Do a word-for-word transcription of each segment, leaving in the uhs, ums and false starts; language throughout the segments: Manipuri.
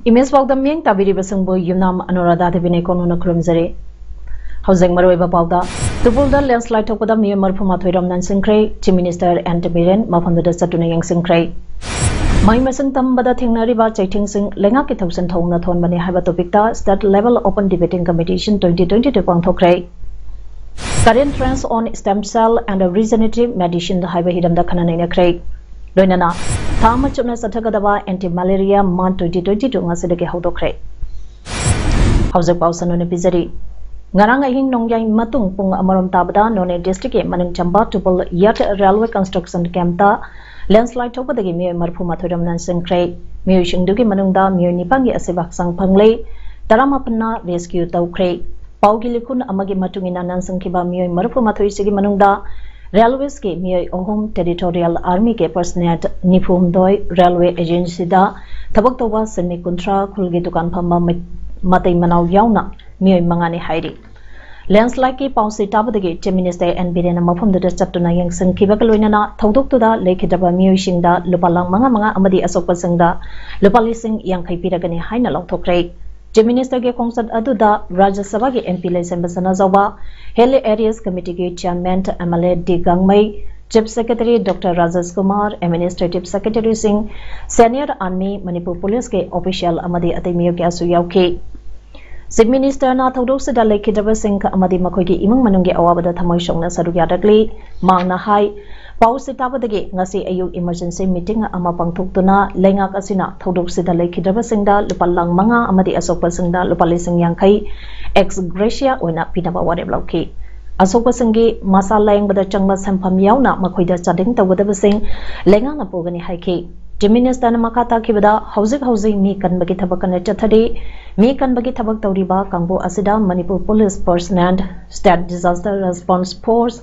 Image ꯄꯥꯎꯗꯝ ꯃꯤꯠꯌꯦꯡ ꯇꯥꯕꯤꯔꯤꯕꯁꯤꯡꯕꯨ ꯌꯨꯝꯅꯥꯝ ꯑꯅꯨꯔꯥꯙꯥ ꯗꯦꯕꯤꯅ ꯀꯣꯅꯨꯅ ꯈꯨꯔꯨꯝꯖꯔꯤ꯫ ꯍꯧꯖꯤꯛ ꯃꯔꯨꯑꯣꯏꯕ ꯄꯥꯎꯗ, ꯇꯨꯄꯨꯜꯗ landslide ꯊꯣꯛꯄꯗ ꯃꯤꯑꯣꯏ ꯃꯔꯤꯐꯨ ꯃꯥꯊꯣꯏ ꯔꯣꯝ ꯅꯟꯁꯤꯟꯈ꯭ꯔꯦ꯫ Chief Minister ꯑꯦꯟ ꯕꯤꯔꯦꯟ ꯃꯐꯝꯗꯨꯗ ꯆꯠꯇꯨꯅ ꯌꯦꯡꯁꯤꯟꯈ꯭ꯔꯦ꯫ ꯃꯍꯩ ꯃꯁꯤꯡ ꯇꯝꯕꯗ ꯊꯦꯡꯅꯔꯤꯕ ꯆꯩꯊꯦꯡꯁꯤꯡ ꯂꯩꯉꯥꯛꯀꯤ ꯊꯧꯁꯤꯟ ꯊꯧꯑꯣꯡꯅ ꯊꯣꯟꯕꯅꯤ ꯍꯥꯏꯕ topicꯇ State Level Open Debating Competition twenty twenty-two ꯄꯥꯡꯊꯣꯛꯈ꯭ꯔꯦ꯫ Current trends on stem cell and regenerative medicine ꯍꯥꯏꯕ ꯍꯤꯔꯝꯗ ꯈꯟꯅ ꯅꯩꯅꯈ꯭ꯔꯦ꯫ ꯂꯣꯏꯅꯅ ꯊꯥ ꯑꯃ ꯆꯨꯞꯅ ꯆꯠꯊꯒꯗꯕ anti malaria month twenty twenty-two ꯉꯁꯤꯗꯒꯤ ꯍꯧꯗꯣꯛꯈ꯭ꯔꯦ꯫ ꯍꯧꯖꯤꯛ ꯄꯥꯎ ꯁꯟꯗꯣꯛꯅ ꯄꯤꯖꯔꯤ꯫ ꯉꯔꯥꯡ ꯑꯍꯤꯡ ꯅꯣꯡꯌꯥꯏ ꯃꯇꯨꯡ ꯄꯨꯡ ꯑꯃꯔꯣꯝ ꯇꯥꯕꯗ ꯅꯣꯅꯦ districtꯀꯤ ꯃꯅꯨꯡ ꯆꯟꯕ ꯇꯨꯄꯨꯜ ꯌꯥꯠ railway construction campꯇ landslide ꯊꯣꯛꯄꯗꯒꯤ ꯃꯤꯑꯣꯏ ꯃꯔꯤꯐꯨ ꯃꯥꯊꯣꯏ ꯔꯣꯝ ꯅꯟꯁꯤꯟꯈ꯭ꯔꯦ꯫ ꯃꯤꯑꯣꯏꯁꯤꯡꯗꯨꯒꯤ ꯃꯅꯨꯡꯗ ꯃꯤꯑꯣꯏ ꯅꯤꯄꯥꯟꯒꯤ ꯑꯁꯤꯕ ꯍꯛꯆꯥꯡ ꯐꯪꯂꯦ, ꯇꯔꯥꯃꯥꯄꯟꯅ rescue ꯇꯧꯈ꯭ꯔꯦ꯫ ꯄꯥꯎꯒꯤ ꯂꯤꯈꯨꯟ ꯑꯃꯒꯤ ꯃꯇꯨꯡ ꯏꯟꯅ ꯅꯟꯁꯤꯟꯈꯤꯕ ꯃꯤꯑꯣꯏ ꯃꯔꯤꯐꯨ ꯃꯥꯊꯣꯏꯁꯤꯒꯤ ꯃꯅꯨꯡꯗ railwaysꯀꯤ ꯃꯤꯑꯣꯏ ꯑꯍꯨꯝ, Territorial Armyꯒꯤ personnel ꯅꯤꯐꯨ ꯍꯨꯝꯗꯣꯏ, railway agencyꯗ ꯊꯕꯛ ꯇꯧꯕ ꯁꯤꯟꯃꯤ ꯀꯨꯟꯊ꯭ꯔꯥ, ꯈꯨꯜꯒꯤ ꯗꯨꯀꯥꯟ ꯐꯝꯕ ꯃ-, ꯃꯇꯩ ꯃꯅꯥꯎ ꯌꯥꯎꯅ ꯃꯤꯑꯣꯏ ꯃꯉꯥꯅꯤ ꯍꯥꯏꯔꯤ꯫ Landslideꯀꯤ ꯄꯥꯎꯁꯤ ꯇꯥꯕꯗꯒꯤ Chief Minister ꯑꯦꯟ ꯕꯤꯔꯦꯟꯅ ꯃꯐꯝꯗꯨꯗ ꯆꯠꯇꯨꯅ ꯌꯦꯡꯁꯤꯟꯈꯤꯕꯒ ꯂꯣꯏꯅꯅ ꯊꯧꯗꯣꯛꯇꯨꯗ ꯂꯩꯈꯤꯗ꯭ꯔꯕ ꯃꯤꯑꯣꯏꯁꯤꯡꯗ ꯂꯨꯄꯥ ꯂꯥꯈ ꯃꯉꯥ ꯃꯉꯥ ꯑꯃꯗꯤ ꯑꯁꯣꯛꯄꯁꯤꯡꯗ ꯂꯨꯄꯥ ꯂꯤꯁꯤꯡ ꯌꯥꯡꯈꯩ ꯄꯤꯔꯒꯅꯤ ꯍꯥꯏꯅ ꯂꯥꯎꯊꯣꯛꯈ꯭ꯔꯦ꯫ Chief Ministerꯒꯤ ꯈꯣꯡꯆꯠ ꯑꯗꯨꯗ ꯔꯥꯖ꯭ꯌ ꯁꯚꯥꯒꯤ MP ꯂꯩꯁꯦꯝꯕ ꯁꯅꯥꯖꯥꯎꯕ, Hill Areas Committeeꯒꯤ Chairman MLA ꯗꯤ ꯒꯥꯡꯃꯩ, Chief Secretary Doctor Rajesh Kumar, Administrative Secretaryꯁꯤꯡ, Senior Army, Manipur Policeꯀꯤ official ꯑꯃꯗꯤ ꯑꯇꯩ ꯃꯤꯑꯣꯏ ꯀꯌꯥꯁꯨ ꯌꯥꯎꯈꯤ꯫ Chief Ministerꯅ ꯊꯧꯗꯣꯛꯁꯤꯗ ꯂꯩꯈꯤꯗ꯭ꯔꯕꯁꯤꯡ ꯑꯃꯗꯤ ꯃꯈꯣꯏꯒꯤ ꯏꯃꯨꯡ ꯃꯅꯨꯡꯒꯤ ꯑꯋꯥꯕꯗ ꯊꯃꯣꯏ ꯁꯣꯛꯅ ꯁꯔꯨꯛ ꯌꯥꯔꯛꯂꯤ꯫ ꯃꯍꯥꯛꯅ ꯍꯥꯏ, ꯄꯥꯎꯁꯤ ꯇꯥꯕꯗꯒꯤ ꯉꯁꯤ ꯑꯌꯨꯛ emergency meeting ꯑꯃ ꯄꯥꯡꯊꯣꯛꯇꯨꯅ ꯂꯩꯉꯥꯛ ꯑꯁꯤꯅ ꯊꯧꯗꯣꯛꯁꯤꯗ ꯂꯩꯈꯤꯗ꯭ꯔꯕꯁꯤꯡꯗ ꯂꯨꯄꯥ ꯂꯥꯈ ꯃꯉꯥ ꯑꯃꯗꯤ ꯑꯁꯣꯛꯄꯁꯤꯡꯗ ꯂꯨꯄꯥ ꯂꯤꯁꯤꯡ ꯌꯥꯡꯈꯩ ex gratia ꯑꯣꯏꯅ ꯄꯤꯅꯕ ꯋꯥꯔꯦꯞ ꯂꯧꯈꯤ꯫ ꯑꯁꯣꯛꯄꯁꯤꯡꯒꯤ ꯃꯁꯥ ꯂꯥꯌꯦꯡꯕꯗ ꯆꯪꯕ ꯁꯦꯟꯐꯝ ꯌꯥꯎꯅ ꯃꯈꯣꯏꯗ ꯆꯥꯗꯤꯡ ꯇꯧꯒꯗꯕꯁꯤꯡ ꯂꯩꯉꯥꯛꯅ ꯄꯨꯒꯅꯤ ꯍꯥꯏꯈꯤ꯫ Chief Minister ꯅ ꯃꯈꯥ ꯇꯥꯈꯤꯕꯗ, ꯍꯧꯖꯤꯛ ꯍꯧꯖꯤꯛ ꯃꯤ ꯀꯟꯕꯒꯤ ꯊꯕꯛ ꯀꯟꯅ ꯆꯠꯊꯔꯤ꯫ ꯃꯤ ꯀꯟꯕꯒꯤ ꯊꯕꯛ ꯇꯧꯔꯤꯕ ꯀꯥꯡꯕꯨ ꯑꯁꯤꯗ Manipur Police Personnel, State Disaster Response Force,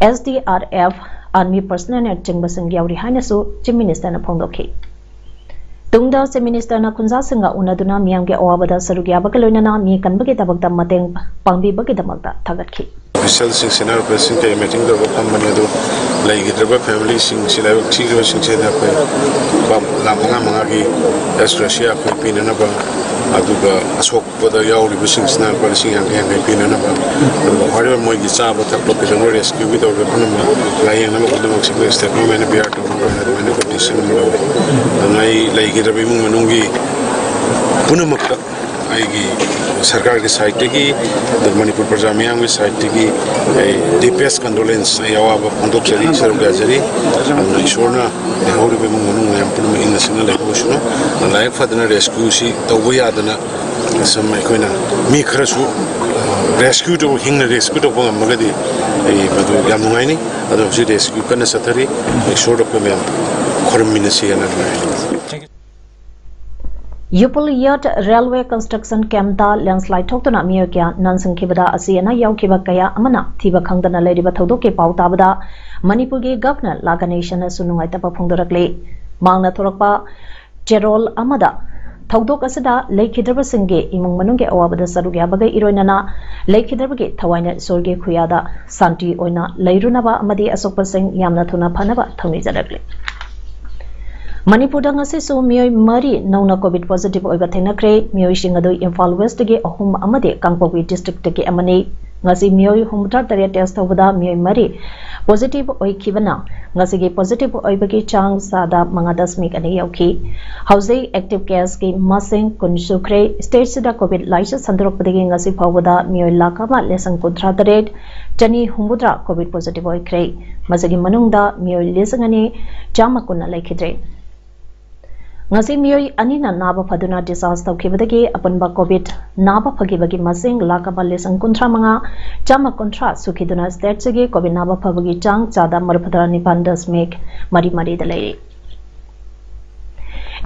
S D R F, Army personnel ꯅꯆꯤꯡꯕꯁꯤꯡ ꯌꯥꯎꯔꯤ ꯍꯥꯏꯅꯁꯨ Chief Minister ꯅ ꯐꯣꯡꯗꯣꯛꯈꯤ꯫ ꯇꯨꯡꯗ Chief Minister ꯅ ꯈꯨꯟꯖꯥꯁꯤꯡꯒ ꯎꯅꯗꯨꯅ ꯃꯤꯌꯥꯝꯒꯤ ꯑꯋꯥꯕꯗ ꯁꯔꯨꯛ ꯌꯥꯕꯒ ꯂꯣꯏꯅꯅ ꯃꯤ ꯀꯟꯕꯒꯤ ꯊꯕꯛꯇ ꯃꯇꯦꯡ ꯄꯥꯡꯕꯤꯕꯒꯤꯗꯃꯛꯇ ꯊꯥꯒꯠꯈꯤ꯫ Official ꯁꯤꯡ, senior officer ꯁꯤꯡ ꯀꯌꯥ meeting ꯇꯧꯔꯒ ꯐꯝꯕꯅꯤ꯫ ꯑꯗꯨ ꯂꯩꯈꯤꯗ꯭ꯔꯕ family ꯁꯤꯡꯁꯤ, ꯂꯥꯏꯕꯛ ꯊꯤꯈ꯭ꯔꯕꯁꯤꯡꯁꯤꯗ ꯑꯩꯈꯣꯏ ꯂꯨꯄꯥ ꯂꯥꯈ ꯃꯉꯥ ꯃꯉꯥꯒꯤ cash gratia ꯑꯩꯈꯣꯏ ꯄꯤꯅꯅꯕ, ꯑꯗꯨꯒ ꯑꯁꯣꯛꯄꯗ ꯌꯥꯎꯔꯤꯕꯁꯤꯡꯁꯤꯅ ꯂꯨꯄꯥ ꯂꯤꯁꯤꯡ ꯌꯥꯡꯈꯩ ꯌꯥꯡꯈꯩ ꯄꯤꯅꯅꯕ, ꯑꯗꯨꯒ ꯍꯥꯏꯔꯤꯕ ꯃꯣꯏꯒꯤ ꯆꯥꯕ ꯊꯛꯄ ꯀꯩꯗꯧꯕ rescue ꯒꯤ ꯇꯧꯔꯤꯕ ꯄꯨꯝꯅꯃꯛ ꯂꯥꯌꯦꯡꯅꯕ ꯄꯨꯝꯅꯃꯛꯁꯤ ꯑꯩꯈꯣꯏ state government ꯅ bear ꯇꯧꯅꯕ ꯑꯗꯨꯃꯥꯏꯅ ꯑꯩꯈꯣꯏ decision ꯑꯃ ꯂꯧꯋꯤ꯫ ꯑꯗꯨꯅ ꯑꯩ ꯂꯩꯈꯤꯗ꯭ꯔꯕ ꯏꯃꯨꯡ ꯃꯅꯨꯡꯒꯤ ꯄꯨꯝꯅꯃꯛꯇ ꯑꯩꯒꯤ ꯁꯔꯀꯥꯔꯒꯤ side ꯇꯒꯤ, ꯑꯗꯨꯒ ꯃꯅꯤꯄꯨꯔ ꯄ꯭ꯔꯖꯥ ꯃꯤꯌꯥꯝꯒꯤ side ꯇꯒꯤ ꯑꯩ deepest condolence, ꯑꯩ ꯑꯋꯥꯕ ꯐꯣꯡꯗꯣꯛꯆꯔꯤ, ꯁꯔꯨꯛ ꯌꯥꯖꯔꯤ꯫ ꯑꯗꯨꯅ ꯏꯁꯣꯔꯅ ꯂꯩꯍꯧꯔꯤꯕ ꯏꯃꯨꯡ ꯃꯅꯨꯡ ꯃꯌꯥꯝ ꯄꯨꯝꯅꯃꯛ ꯏꯪꯅ ꯆꯤꯛꯅ ꯂꯩꯍꯧꯁꯅꯨ꯫ ꯂꯥꯏꯕꯛ ꯐꯗꯅ rescue ꯁꯤ ꯇꯧꯕ ꯌꯥꯗꯅ ꯁꯨꯝ ꯑꯩꯈꯣꯏꯅ ꯃꯤ ꯈꯔꯁꯨ rescue ꯇꯧꯕ, ꯍꯤꯡꯅ rescue ꯇꯧꯕ ꯉꯝꯃꯒꯗꯤ ꯑꯩ ꯃꯗꯨ ꯌꯥꯝ ꯅꯨꯡꯉꯥꯏꯅꯤ꯫ ꯑꯗꯣ ꯍꯧꯖꯤꯛ rescue ꯀꯟꯅ ꯆꯠꯊꯔꯤ꯫ ꯏꯁꯣꯔꯗ ꯑꯩꯈꯣꯏ ꯃꯌꯥꯝ ꯈꯨꯔꯨꯝꯃꯤꯟꯅꯁꯤ ꯍꯥꯏꯅ ꯍꯥꯏꯅꯤꯡꯉꯤ꯫ ꯌꯨꯄꯨꯜ ꯌꯥꯠ railway construction camp ꯇ landslide ꯊꯣꯛꯇꯨꯅ ꯃꯤꯑꯣꯏ ꯀꯌꯥ ꯅꯥꯟꯁꯤꯟꯈꯤꯕꯗ ꯑꯁꯤ ꯑꯅꯥ ꯌꯥꯎꯈꯤꯕ ꯀꯌꯥ ꯑꯃꯅ ꯊꯤꯕ ꯈꯪꯗꯅ ꯂꯩꯔꯤꯕ ꯊꯧꯗꯣꯛꯀꯤ ꯄꯥꯎ ꯇꯥꯕꯗ ꯃꯅꯤꯄꯨꯔꯒꯤ Governor ꯂꯥ ꯒꯅꯦꯁꯟꯅꯁꯨ ꯅꯨꯡꯉꯥꯏꯇꯕ ꯐꯣꯡꯗꯣꯔꯛꯂꯤ꯫ ꯃꯍꯥꯛꯅ ꯊꯣꯔꯛꯄ ꯆꯦꯔꯣꯜ ꯑꯃꯗ ꯊꯧꯗꯣꯛ ꯑꯁꯤꯗ ꯂꯩꯈꯤꯗ꯭ꯔꯕꯁꯤꯡꯒꯤ ꯏꯃꯨꯡ ꯃꯅꯨꯡꯒꯤ ꯑꯋꯥꯕꯗ ꯁꯔꯨꯛ ꯌꯥꯕꯒ ꯏꯔꯣꯏꯅꯅ ꯂꯩꯈꯤꯗ꯭ꯔꯕꯒꯤ ꯊꯋꯥꯏꯅ ꯏꯁꯣꯔꯒꯤ ꯈꯨꯌꯥꯗ ꯁꯥꯟꯇꯤ ꯑꯣꯏꯅ ꯂꯩꯔꯨꯅꯕ ꯑꯃꯗꯤ ꯑꯁꯣꯛꯄꯁꯤꯡ ꯌꯥꯝꯅ ꯊꯨꯅ ꯐꯅꯕ ꯊꯧꯅꯤꯖꯔꯛꯂꯤ꯫ ꯃꯅꯤꯄꯨꯔꯗ ꯉꯁꯤꯁꯨ ꯃꯤꯑꯣꯏ ꯃꯔꯤ ꯅꯧꯅ COVID positive ꯑꯣꯏꯕ ꯊꯦꯡꯅꯈ꯭ꯔꯦ꯫ ꯃꯤꯑꯣꯏꯁꯤꯡ ꯑꯗꯨ ꯏꯝꯐꯥꯜ West ꯇꯒꯤ ꯑꯍꯨꯝ ꯑꯃꯗꯤ ꯀꯥꯡꯄꯣꯛꯄꯤ district ꯇꯒꯤ ꯑꯃꯅꯤ꯫ ꯉꯁꯤ ꯃꯤꯑꯣꯏ ꯍꯨꯝꯐꯨꯇꯔꯥ ꯇꯔꯦꯠ test ꯇꯧꯕꯗ ꯃꯤꯑꯣꯏ ꯃꯔꯤ positive ꯑꯣꯏꯈꯤꯕꯅ ꯉꯁꯤꯒꯤ positive ꯑꯣꯏꯕꯒꯤ ꯆꯥꯡ ꯆꯥꯗ ꯃꯉꯥ ꯗꯁꯃꯤꯛ ꯑꯅꯤ ꯌꯧꯈꯤ꯫ ꯍꯧꯖꯤꯛ active case ꯀꯤ ꯃꯁꯤꯡ ꯀꯨꯟ ꯁꯨꯈ꯭ꯔꯦ꯫ State ꯁꯤꯗ COVID ꯂꯥꯏꯆꯠ ꯁꯟꯗꯣꯔꯛꯄꯗꯒꯤ ꯉꯁꯤ ꯐꯥꯎꯕꯗ ꯃꯤꯑꯣꯏ ꯂꯥꯈ ꯑꯃ ꯂꯤꯁꯤꯡ ꯀꯨꯟꯊ꯭ꯔꯥ ꯇꯔꯦꯠ ꯆꯅꯤ ꯍꯨꯝꯐꯨꯇꯔꯥ COVID positive ꯑꯣꯏꯈ꯭ꯔꯦ꯫ ꯃꯁꯤꯒꯤ ꯃꯅꯨꯡꯗ ꯃꯤꯑꯣꯏ ꯂꯤꯁꯤꯡ ꯑꯅꯤ ꯆꯥꯝꯃ ꯀꯨꯟꯅ ꯂꯩꯈꯤꯗ꯭ꯔꯦ꯫ ꯉꯁꯤ ꯃꯤꯑꯣꯏ ꯑꯅꯤꯅ ꯅꯥꯕ ꯐꯗꯨꯅ discharge ꯇꯧꯈꯤꯕꯗꯒꯤ ꯑꯄꯨꯟꯕ COVID ꯅꯥꯕ ꯐꯈꯤꯕꯒꯤ ꯃꯁꯤꯡ ꯂꯥꯈ ꯑꯃ ꯂꯤꯁꯤꯡ ꯀꯨꯟꯊ꯭ꯔꯥ ꯃꯉꯥ ꯆꯥꯝꯃ ꯀꯨꯟꯊ꯭ꯔꯥ ꯁꯨꯈꯤꯗꯨꯅ state ꯁꯤꯒꯤ COVID ꯅꯥꯕ ꯐꯕꯒꯤ ꯆꯥꯡ ꯆꯥꯗ ꯃꯔꯤꯐꯨꯇꯔꯥ ꯅꯤꯄꯥꯟ ꯗꯁꯃꯤꯛ ꯃꯔꯤ ꯃꯔꯤꯗ ꯂꯩꯔꯤ꯫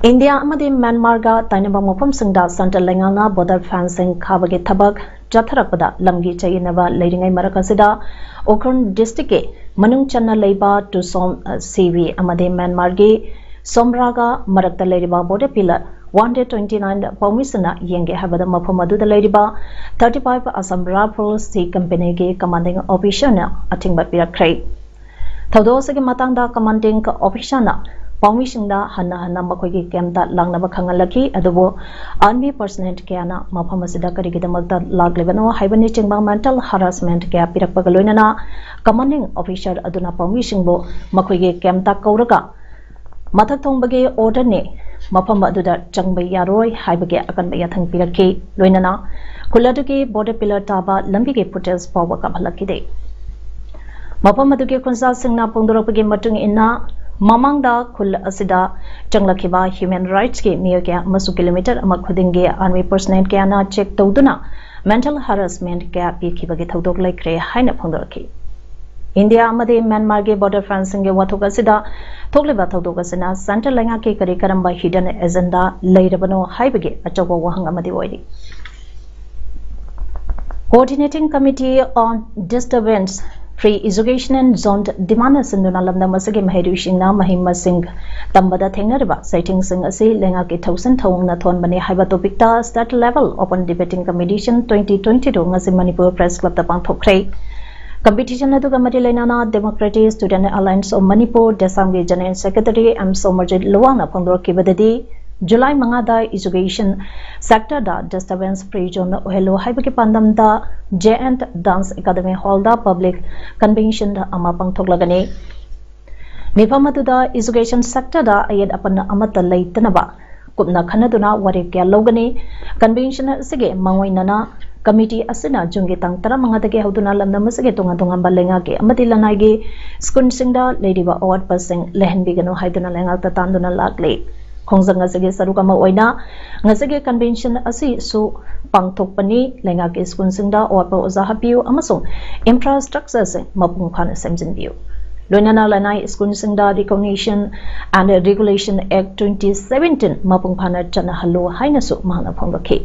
ꯏꯟꯗꯤꯌꯥ ꯑꯃꯗꯤ ꯃ꯭ꯌꯥꯟꯃꯥꯔꯒ ꯇꯥꯏꯅꯕ ꯃꯐꯝꯁꯤꯡꯗ ꯁꯦꯟꯇ꯭ꯔꯦꯜ ꯂꯩꯉꯥꯛꯅ ꯕꯣꯔꯗꯔ ꯐꯦꯟꯁꯤꯡ ꯈꯥꯕꯒꯤ ꯊꯕꯛ ꯆꯠꯊꯔꯛꯄꯗ ꯂꯝꯒꯤ ꯆꯌꯦꯠꯅꯕ ꯂꯩꯔꯤꯉꯩ ꯃꯔꯛ ꯑꯁꯤꯗ ꯎꯈ꯭ꯔꯨꯜ ꯗꯤꯁꯇ꯭ꯔꯤꯛꯀꯤ ꯃꯅꯨꯡ ꯆꯟꯅ ꯂꯩꯕ ꯇꯨꯁꯣꯝ ꯁꯤꯕꯤ ꯑꯃꯗꯤ ꯃ꯭ꯌꯥꯟꯃꯥꯔꯒꯤ ꯁꯣꯝꯔꯥꯒ ꯃꯔꯛꯇ ꯂꯩꯔꯤꯕ border pillar one D twenty nine ꯄꯥꯎꯃꯤꯁꯤꯡꯅ ꯌꯦꯡꯒꯦ ꯍꯥꯏꯕꯗ ꯃꯐꯝ ꯑꯗꯨꯗ ꯂꯩꯔꯤꯕ ꯊꯥꯔꯇꯤ ꯐꯥꯏꯚ ꯑꯁꯥꯝ ꯔꯥꯏꯐꯜꯁ ꯁꯤ ꯀꯝꯄꯦꯅꯤꯒꯤ ꯀꯃꯥꯟꯗꯤꯡ ꯑꯣꯐꯤꯁꯔꯅ ꯑꯊꯤꯡꯕ ꯄꯤꯔꯛꯈ꯭ꯔꯦ꯫ ꯊꯧꯗꯣꯛ ꯑꯁꯤꯒꯤ ꯃꯇꯥꯡꯗ ꯀꯃꯥꯟꯗꯤꯡ ꯑꯣꯐꯤꯁꯔꯅ ꯄꯥꯎꯃꯤꯁꯤꯡꯗ ꯍꯟꯅ ꯍꯟꯅ ꯃꯈꯣꯏꯒꯤ ꯀꯦꯝꯞꯇ ꯂꯥꯛꯅꯕ ꯈꯪꯍꯜꯂꯛꯈꯤ, ꯑꯗꯨꯕꯨ ꯑꯥꯔꯃꯤ ꯄꯔꯁꯅꯦꯜ ꯀꯌꯥꯅ ꯃꯐꯝ ꯑꯁꯤꯗ ꯀꯔꯤꯒꯤꯗꯃꯛꯇ ꯂꯥꯛꯂꯤꯕꯅꯣ ꯍꯥꯏꯕꯅꯆꯤꯡꯕ ꯃꯦꯟꯇꯦꯜ ꯍꯔꯥꯁꯃꯦꯟ ꯀꯌꯥ ꯄꯤꯔꯛꯄꯒ ꯂꯣꯏꯅꯅ ꯀꯃꯥꯟꯗꯤꯡ ꯑꯣꯐꯤꯁꯔ ꯑꯗꯨꯅ ꯄꯥꯎꯃꯤꯁꯤꯡꯕꯨ ꯃꯈꯣꯏꯒꯤ ꯀꯦꯝꯞꯇ ꯀꯧꯔꯒ ꯃꯊꯛ ꯊꯣꯡꯕꯒꯤ ꯑꯣꯔꯗꯔꯅꯤ, ꯃꯐꯝ ꯑꯗꯨꯗ ꯆꯪꯕ ꯌꯥꯔꯣꯏ ꯍꯥꯏꯕꯒꯤ ꯑꯀꯟꯕ ꯌꯥꯊꯪ ꯄꯤꯔꯛꯈꯤ꯫ ꯂꯣꯏꯅꯅ ꯈꯨꯜ ꯑꯗꯨꯒꯤ ꯕꯣꯔꯗꯔ ꯄꯤꯂꯔ ꯇꯥꯕ ꯂꯝꯕꯤꯒꯤ ꯐꯨꯇꯦꯖ ꯐꯥꯎꯕ ꯀꯥꯞꯍꯜꯂꯛꯈꯤꯗꯦ꯫ ꯃꯐꯝ ꯑꯗꯨꯒꯤ ꯈꯨꯟꯖꯥꯁꯤꯡꯅ ꯐꯣꯡꯗꯣꯔꯛꯄꯒꯤ ꯃꯇꯨꯡ ꯏꯟꯅ, ꯃꯃꯥꯡꯗ ꯈꯨꯜ ꯑꯁꯤꯗ ꯆꯪꯂꯛꯈꯤꯕ ꯍ꯭ꯌꯨꯃꯦꯟ ꯔꯥꯏꯠꯁꯀꯤ ꯃꯤꯑꯣꯏ ꯀꯌꯥ ꯑꯃꯁꯨ ꯀꯤꯂꯣꯃꯤꯇꯔ ꯑꯃ ꯈꯨꯗꯤꯡꯒꯤ ꯑꯥꯔꯃꯤ ꯄꯔꯁꯅꯦꯜ ꯀꯌꯥꯅ ꯆꯦꯛ ꯇꯧꯗꯨꯅ ꯃꯦꯟꯇꯦꯜ ꯍꯔꯥꯁꯃꯦꯟ ꯀꯌꯥ ꯄꯤꯈꯤꯕꯒꯤ ꯊꯧꯗꯣꯛ ꯂꯩꯈ꯭ꯔꯦ ꯍꯥꯏꯅ ꯐꯣꯡꯗꯣꯔꯛꯈꯤ꯫ ꯏꯟꯗꯤꯌꯥ ꯑꯃꯗꯤ ꯃ꯭ꯌꯥꯟꯃꯥꯔꯒꯤ ꯕꯣꯔꯗꯔ ꯐꯦꯟꯁꯤꯡꯒꯤ ꯋꯥꯊꯣꯛ ꯑꯁꯤꯗ ꯊꯣꯛꯂꯤꯕ ꯊꯧꯗꯣꯛ ꯑꯁꯤꯅ ꯁꯦꯟꯇ꯭ꯔꯦꯜ ꯂꯩꯉꯥꯛꯀꯤ ꯀꯔꯤ ꯀꯔꯝꯕ ꯍꯤꯗꯟ ꯑꯦꯖꯦꯟꯗꯥ ꯂꯩꯔꯕꯅꯣ ꯍꯥꯏꯕꯒꯤ ꯑꯆꯧꯕ ꯋꯥꯍꯪ ꯑꯃꯗꯤ ꯑꯣꯏꯔꯤ꯫ Coordinating Committee on Disturbance Free Education and Zone demand ꯁꯤꯟꯗꯨꯅ ꯂꯝꯗꯝ ꯑꯁꯤꯒꯤ ꯃꯍꯩꯔꯣꯏꯁꯤꯡꯅ ꯃꯍꯩ ꯃꯁꯤꯡ ꯇꯝꯕꯗ ꯊꯦꯡꯅꯔꯤꯕ ꯆꯩꯊꯦꯡꯁꯤꯡ ꯑꯁꯤ ꯂꯩꯉꯥꯛꯀꯤ ꯊꯧꯁꯤꯟ ꯊꯧꯑꯣꯡꯅ ꯊꯣꯟꯕꯅꯤ ꯍꯥꯏꯕ ꯇꯣꯄꯤꯛꯇ State Level Open Debating Competition twenty twenty two ꯉꯁꯤ ꯃꯅꯤꯄꯨꯔ ꯄ꯭ꯔꯦꯁ ꯀ꯭ꯂꯕꯇ ꯄꯥꯡꯊꯣꯛꯈ꯭ꯔꯦ꯫ ꯀꯝꯄꯤꯇꯤꯁꯟ ꯑꯗꯨꯒ ꯃꯔꯤ ꯂꯩꯅꯅ Democratic Student Alliance of Manipur, ꯗꯦꯁꯥꯝꯒꯤ ꯖꯦꯅꯔꯦꯜ ꯁꯦꯀ꯭ꯔꯦꯇꯔꯤ ꯑꯦꯝ ꯁꯣꯃꯔꯖꯤꯠ ꯂꯨꯋꯥꯡꯅ ꯐꯣꯡꯗꯣꯔꯛꯈꯤꯕꯗꯗꯤ, ꯖꯨꯂꯥꯏ ꯃꯉꯥꯗ ꯏꯖꯨꯀꯦꯁꯟ ꯁꯦꯛꯇꯔꯗ ꯗꯤꯁꯇꯔꯕꯦꯟꯁ ꯐ꯭ꯔꯤ ꯖꯣꯟ ꯑꯣꯏꯍꯜꯂꯨ ꯍꯥꯏꯕꯒꯤ ꯄꯥꯟꯗꯝꯗ ꯖꯦ ꯑꯦꯟ ꯗꯥꯟꯁ ꯑꯦꯀꯥꯗꯃꯤ ꯍꯣꯜꯗ ꯄꯕ꯭ꯂꯤꯛ ꯀꯟꯚꯦꯟꯁꯟ ꯑꯃ ꯄꯥꯡꯊꯣꯛꯂꯒꯅꯤ꯫ ꯃꯤꯐꯝ ꯑꯗꯨꯗ ꯏꯖꯨꯀꯦꯁꯟ ꯁꯦꯛꯇꯔꯗ ꯑꯌꯦꯠ ꯑꯄꯟ ꯑꯃꯠꯇ ꯂꯩꯇꯅꯕ ꯀꯨꯞꯅ ꯈꯟꯅꯗꯨꯅ ꯋꯥꯔꯦꯞ ꯀꯌꯥ ꯂꯧꯒꯅꯤ꯫ ꯀꯟꯚꯦꯟꯁꯟ ꯑꯁꯤꯒꯤ ꯃꯥꯡꯑꯣꯏꯅꯅ ꯀꯃꯤꯇꯤ ꯑꯁꯤꯅ ꯖꯨꯟꯒꯤ ꯇꯥꯡ ꯇꯔꯥꯃꯉꯥꯗꯒꯤ ꯍꯧꯗꯨꯅ ꯂꯝꯗꯝ ꯑꯁꯤꯒꯤ ꯇꯣꯉꯥꯟ ꯇꯣꯉꯥꯟꯕ ꯂꯩꯉꯥꯛꯀꯤ ꯑꯃꯗꯤ ꯂꯅꯥꯏꯒꯤ ꯁ꯭ꯀꯨꯜꯁꯤꯡꯗ ꯂꯩꯔꯤꯕ ꯑꯋꯥꯠꯄꯁꯤꯡ ꯂꯩꯍꯟꯕꯤꯒꯅꯨ ꯍꯥꯏꯗꯨꯅ ꯂꯩꯉꯥꯛꯇ ꯇꯥꯟꯗꯨꯅ ꯂꯥꯛꯂꯤ꯫ ꯈꯣꯡꯖꯪ ꯑꯁꯤꯒꯤ ꯁꯔꯨꯛ ꯑꯃ ꯑꯣꯏꯅ ꯉꯁꯤꯒꯤ ꯀꯟꯚꯦꯟꯁꯟ ꯑꯁꯤꯁꯨ ꯄꯥꯡꯊꯣꯛꯄꯅꯤ꯫ ꯂꯩꯉꯥꯛꯀꯤ ꯁ꯭ꯀꯨꯜꯁꯤꯡꯗ ꯑꯋꯥꯠꯄ ꯑꯣꯖꯥ ꯍꯥꯞꯄꯤꯌꯨ ꯑꯃꯁꯨꯡ ꯏꯟꯐ꯭ꯔꯥꯁ꯭ꯇ꯭ꯔꯛꯆꯔꯁꯤꯡ ꯃꯄꯨꯡ ꯐꯥꯅ ꯁꯦꯝꯖꯤꯟꯕꯤꯌꯨ꯫ ꯂꯣꯏꯅꯅ ꯂꯅꯥꯏ ꯁ꯭ꯀꯨꯜꯁꯤꯡꯗ Recognition and Regulation Act twenty seventeen ꯃꯄꯨꯡ ꯐꯥꯅ ꯆꯠꯅꯍꯜꯂꯨ ꯍꯥꯏꯅꯁꯨ ꯃꯍꯥꯛꯅ ꯐꯣꯡꯗꯣꯛꯈꯤ꯫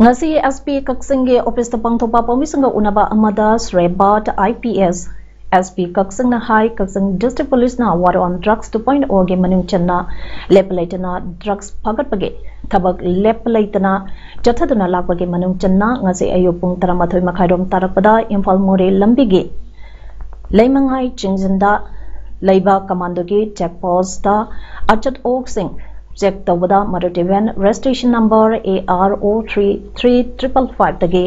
ꯉꯁꯤ S P ꯀꯛꯆꯤꯡꯒꯤ ꯑꯣꯐꯤꯁꯇ ꯄꯥꯡꯊꯣꯛꯄ ꯄꯥꯎꯃꯤꯁꯤꯡꯒ ꯎꯅꯕ ꯑꯃꯗ ꯁ꯭ꯔꯦꯕꯥꯠ I P S S P ꯀꯛꯆꯤꯡꯅ high, Kakching District Police ꯅ War on Drugs two point O ꯒꯤ ꯃꯅꯨꯡ ꯆꯟꯅ ꯂꯦꯞꯄ ꯂꯩꯇꯅ ꯗ꯭ꯔꯒꯁ ꯐꯥꯒꯠꯄꯒꯤ ꯊꯕꯛ ꯂꯦꯞꯄ ꯂꯩꯇꯅ ꯆꯠꯊꯗꯨꯅ ꯂꯥꯛꯄꯒꯤ ꯃꯅꯨꯡ ꯆꯟꯅ ꯉꯁꯤ ꯑꯌꯨꯛ ꯄꯨꯡ ꯇꯔꯥꯃꯥꯊꯣꯏ ꯃꯈꯥꯏꯔꯣꯝ ꯇꯥꯔꯛꯄꯗ ꯏꯝꯐꯥꯜ ꯃꯣꯔꯦ ꯂꯝꯕꯤꯒꯤ ꯂꯩꯃꯉꯥꯏ ꯆꯤꯡꯖꯤꯟꯗ ꯂꯩꯕ ꯀꯃꯥꯟꯗꯣꯒꯤ ꯆꯦꯛ ꯄꯣꯁꯇ ꯑꯆꯠ ꯑꯣꯛꯁꯤꯡ ꯆꯦꯛ ꯇꯧꯕꯗ Maruti van registration number A R O three three triple five ꯗꯒꯤ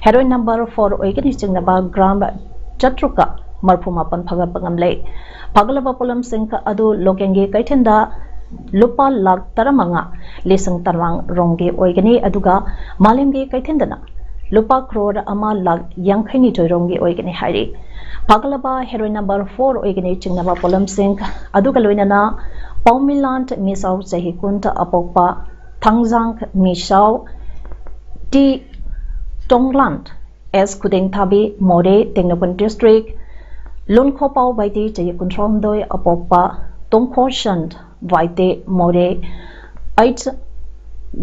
heroin number four ꯑꯣꯏꯒꯅꯤ ꯆꯤꯡꯅꯕ gram ꯆꯥꯇ꯭ꯔꯨꯛꯀ ꯃꯔꯐꯨ ꯃꯥꯄꯟ ꯐꯥꯒꯠꯄ ꯉꯝꯂꯦ꯫ ꯐꯥꯒꯠꯂꯕ ꯄꯣꯠꯂꯝꯁꯤꯡ ꯑꯗꯨ ꯂꯣꯀꯦꯜꯒꯤ ꯀꯩꯊꯦꯜꯗ ꯂꯨꯄꯥ ꯂꯥꯈ ꯇꯔꯥꯃꯉꯥ ꯂꯤꯁꯤꯡ ꯇꯔꯥꯃꯉꯥ ꯔꯣꯝꯒꯤ ꯑꯣꯏꯒꯅꯤ, ꯑꯗꯨꯒ ꯃꯥꯂꯦꯝꯒꯤ ꯀꯩꯊꯦꯜꯗꯅ ꯂꯨꯄꯥ ꯀ꯭ꯔꯣꯔ ꯑꯃ ꯂꯥꯈ ꯌꯥꯡꯈꯩꯅꯤꯊꯣꯏ ꯔꯣꯝꯒꯤ ꯑꯣꯏꯒꯅꯤ ꯍꯥꯏꯔꯤ꯫ ꯐꯥꯒꯠꯂꯕ heroin number four ꯑꯣꯏꯒꯅꯤ ꯆꯤꯡꯅꯕ ꯄꯣꯠꯂꯝꯁꯤꯡ ꯑꯗꯨꯒ ꯂꯣꯏꯅꯅ ꯄꯥꯎꯃꯤꯂꯥꯟ ꯃꯤꯁꯥꯎ ꯆꯍꯤ ꯀꯨꯟ ꯑꯄꯣꯛꯄ ꯊꯥꯡꯖꯥꯡ ꯃꯤꯁꯥꯎ ꯇꯤ ꯇꯣꯡꯂꯥꯟ ꯑꯦꯁ ꯈꯨꯗꯦꯡꯊꯥꯕꯤ ꯃꯣꯔꯦ ꯇꯦꯡꯅꯧꯄꯜ district, ꯂꯨꯟꯈꯣꯄꯥꯎ ꯕꯥꯏꯇꯦ ꯆꯍꯤ ꯀꯨꯟꯊ꯭ꯔꯥꯍꯨꯝꯗꯣꯏ ꯑꯄꯣꯛꯄ ꯇꯣꯡꯈꯣꯁꯟ ꯕꯥꯏꯇꯦ ꯃꯣꯔꯦ ꯑꯩꯠ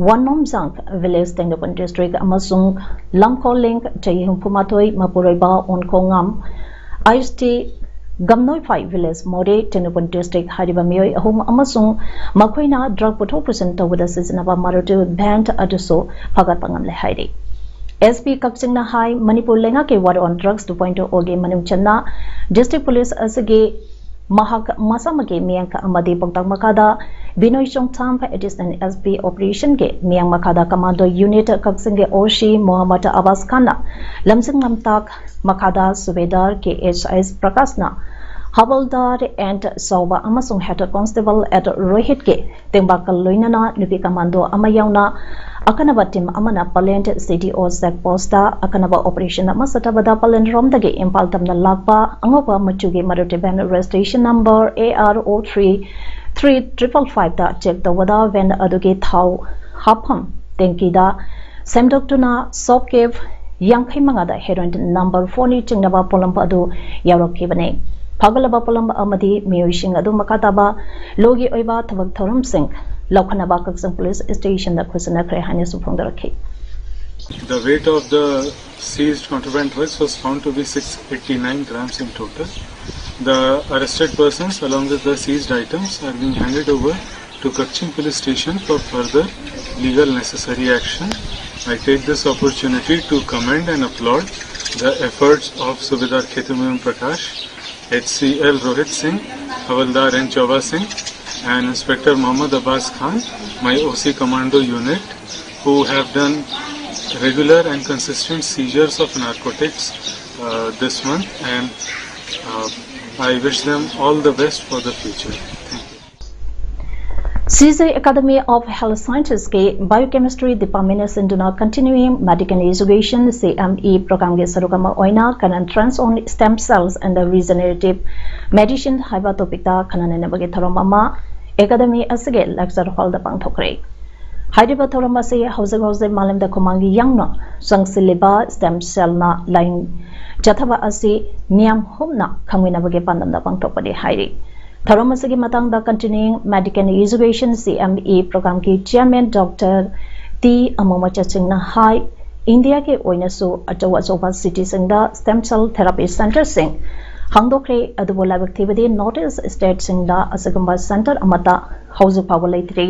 ꯋꯥꯅꯣꯝꯖꯥꯡ village ꯇꯦꯡꯅꯧꯄꯜ district ꯑꯃꯁꯨꯡ ꯂꯝꯈꯣꯂꯦꯡ ꯆꯍꯤ ꯍꯨꯝꯐꯨꯃꯥꯊꯣꯏ ꯃꯄꯨꯔꯣꯏꯕ ꯑꯣꯟꯈꯣꯉꯥꯝ ꯑꯩꯁ ꯇꯤ ꯒꯝꯅꯣꯏꯐꯥꯏ village ꯃꯣꯔꯦ ꯇꯦꯡꯅꯧꯄꯜ district ꯍꯥꯏꯔꯤꯕ ꯃꯤꯑꯣꯏ ꯑꯍꯨꯝ ꯑꯃꯁꯨꯡ ꯃꯈꯣꯏꯅ ꯗ꯭ꯔꯒ ꯄꯨꯊꯣꯛ ꯄꯨꯁꯤꯟ ꯇꯧꯕꯗ ꯁꯤꯖꯤꯟꯅꯕ Maruti van ꯑꯗꯨꯁꯨ ꯐꯥꯒꯠꯄ ꯉꯝꯂꯦ ꯍꯥꯏꯔꯤ꯫ S P ꯀꯛꯆꯤꯡꯅ ꯍꯥꯏ, ꯃꯅꯤꯄꯨꯔ ꯂꯩꯉꯥꯛꯀꯤ War on Drugs two point O ꯒꯤ ꯃꯅꯨꯡ ꯆꯟꯅ district police ꯑꯁꯤꯒꯤ ꯃꯍꯥꯛ ꯃꯁꯥꯃꯛꯀꯤ ꯃꯤꯠꯌꯦꯡ ꯑꯃꯗꯤ ꯄꯥꯎꯇꯥꯛ ꯃꯈꯥꯗ ꯕꯤꯅꯣꯏ ꯆꯣꯡꯊꯥꯝ additional S P operation ꯒꯤ ꯃꯤꯠꯌꯦꯡ ꯃꯈꯥꯗ commando unit ꯀꯛꯆꯤꯡꯒꯤ O C ꯃꯣꯍꯝꯃꯗ ꯑꯕꯥꯁ ꯈꯥꯟꯅ ꯂꯝꯖꯤꯡ ꯂꯝꯇꯥꯛ ꯃꯈꯥꯗ ꯁꯨꯕꯦꯗꯥꯔ K H S ꯄ꯭ꯔꯀꯥꯁꯅ ꯍꯕꯜꯗꯥꯔ ꯑꯦꯟ ꯆꯥꯎꯕ ꯑꯃꯁꯨꯡ head constable at ꯔꯣꯍꯤꯠꯀꯤ ꯇꯦꯡꯕꯥꯛꯀ ꯂꯣꯏꯅꯅ ꯅꯨꯄꯤ commando ꯑꯃ ꯌꯥꯎꯅ ꯑꯈꯟꯅꯕ team ꯑꯃꯅ plan C D O check post ꯇ ꯑꯈꯟꯅꯕ operation ꯑꯃ ꯆꯠꯊꯕꯗ ꯄꯂꯦꯟ ꯔꯣꯝꯗꯒꯤ ꯏꯝꯐꯥꯜ ꯇꯝꯅ ꯂꯥꯛꯄ ꯑꯉꯧꯕ ꯃꯆꯨꯒꯤ Maruti van registration number A R O three three triple five the check ꯇꯧꯕꯗ van ꯑꯗꯨꯒꯤ ꯊꯥꯎ ꯍꯥꯞꯐꯝ tanky ꯗ ꯁꯦꯝꯗꯣꯛꯇꯨꯅ soft cap ꯌꯥꯡꯈꯩ ꯃꯉꯥꯗ heroin number four ꯅꯤ ꯆꯤꯡꯅꯕ ꯄꯣꯠꯂꯝ ꯑꯗꯨ ꯌꯥꯎꯔꯛꯈꯤꯕꯅꯤ꯫ ꯐꯒꯠꯂꯕ ꯄꯣꯠꯂꯝ ꯑꯃꯗꯤ ꯃꯤꯑꯣꯏꯁꯤꯡ ꯑꯗꯨ ꯃꯈꯥ ꯇꯥꯕ ꯂꯣꯒꯤ ꯑꯣꯏꯕ ꯊꯕꯛ ꯊꯧꯔꯝꯁꯤꯡ ꯂꯧꯈꯠꯅꯕ ꯀꯛꯆꯤꯡ ꯄꯨꯂꯤꯁ ꯁ꯭ꯇꯦꯁꯟꯗ ꯈꯨꯠꯁꯤꯟꯅꯈ꯭ꯔꯦ ꯍꯥꯏꯅꯁꯨ ꯐꯣꯡꯗꯣꯔꯛꯈꯤ꯫ The weight of the seized contraband drugs was found to be six eighty-nine grams in total. The arrested persons, along with the seized items, are being handed over to Kakching Police Station for further legal necessary action. I take this opportunity to commend and applaud the efforts of Subedar Khetumion Prakash, H C L Rohit Singh, Havaldar N Chauba Singh, and Inspector Mohammad Abbas Khan, my O C Commando unit, who have done regular and consistent seizures of narcotics uh, this month, and uh, I wish them all the best for the future. Thank you. CJ Academy of Health Sciences ꯀꯤ Biochemistry Department ꯅ ꯁꯤꯟꯗꯨꯅ Continuing Medical Education, C M E, program ꯒꯤ ꯁꯔꯨꯛ ꯑꯃ ꯑꯣꯏꯅ Kanan Trans on Stem Cells and the Regenerative Medicine ꯍꯥꯏꯕ topic ꯇ ꯈꯟꯅ ꯅꯩꯅꯕꯒꯤ ꯊꯧꯔꯝ ꯑꯃ Academy ꯑꯁꯤꯒꯤ lecture hall ꯗ ꯄꯥꯡꯊꯣꯛꯈ꯭ꯔꯦ꯫ ꯍꯥꯏꯔꯤꯕ ꯊꯧꯔꯝ ꯑꯁꯤ ꯍꯧꯖꯤꯛ ꯍꯧꯖꯤꯛ ꯃꯥꯂꯦꯝꯗ ꯈꯨꯃꯥꯡꯒꯤ ꯌꯥꯡꯅ ꯆꯪꯁꯤꯜꯂꯤꯕ stem cell ꯅ ꯂꯥꯏꯌꯦꯡ ꯆꯠꯊꯕ ꯑꯁꯤ ꯃꯤꯌꯥꯝ ꯍꯨꯞꯅ ꯈꯪꯃꯤꯟꯅꯕꯒꯤ ꯄꯥꯟꯗꯝꯗ ꯄꯥꯡꯊꯣꯛꯄꯅꯤ ꯍꯥꯏꯔꯤ꯫ ꯊꯧꯔꯝ ꯑꯁꯤꯒꯤ ꯃꯇꯥꯡꯗ Continuing Medical Education, C M E, program ꯒꯤ chairman Doctor T ꯑꯃꯨꯃꯆꯠꯁꯤꯡꯅ ꯍꯥꯏ, ꯏꯟꯗꯤꯌꯥꯒꯤ ꯑꯣꯏꯅꯁꯨ ꯑꯆꯧ ꯑꯆꯧꯕ city ꯁꯤꯡꯗ stem cell therapy center ꯁꯤꯡ ꯍꯥꯡꯗꯣꯛꯈ꯭ꯔꯦ, ꯑꯗꯨꯕꯨ ꯂꯥꯏꯕꯛ ꯊꯤꯕꯗꯤ North East state ꯁꯤꯡꯗ ꯑꯁꯤꯒꯨꯝꯕ center ꯑꯃꯠꯇ ꯍꯧꯖꯤꯛ ꯐꯥꯎꯕ ꯂꯩꯇ꯭ꯔꯤ꯫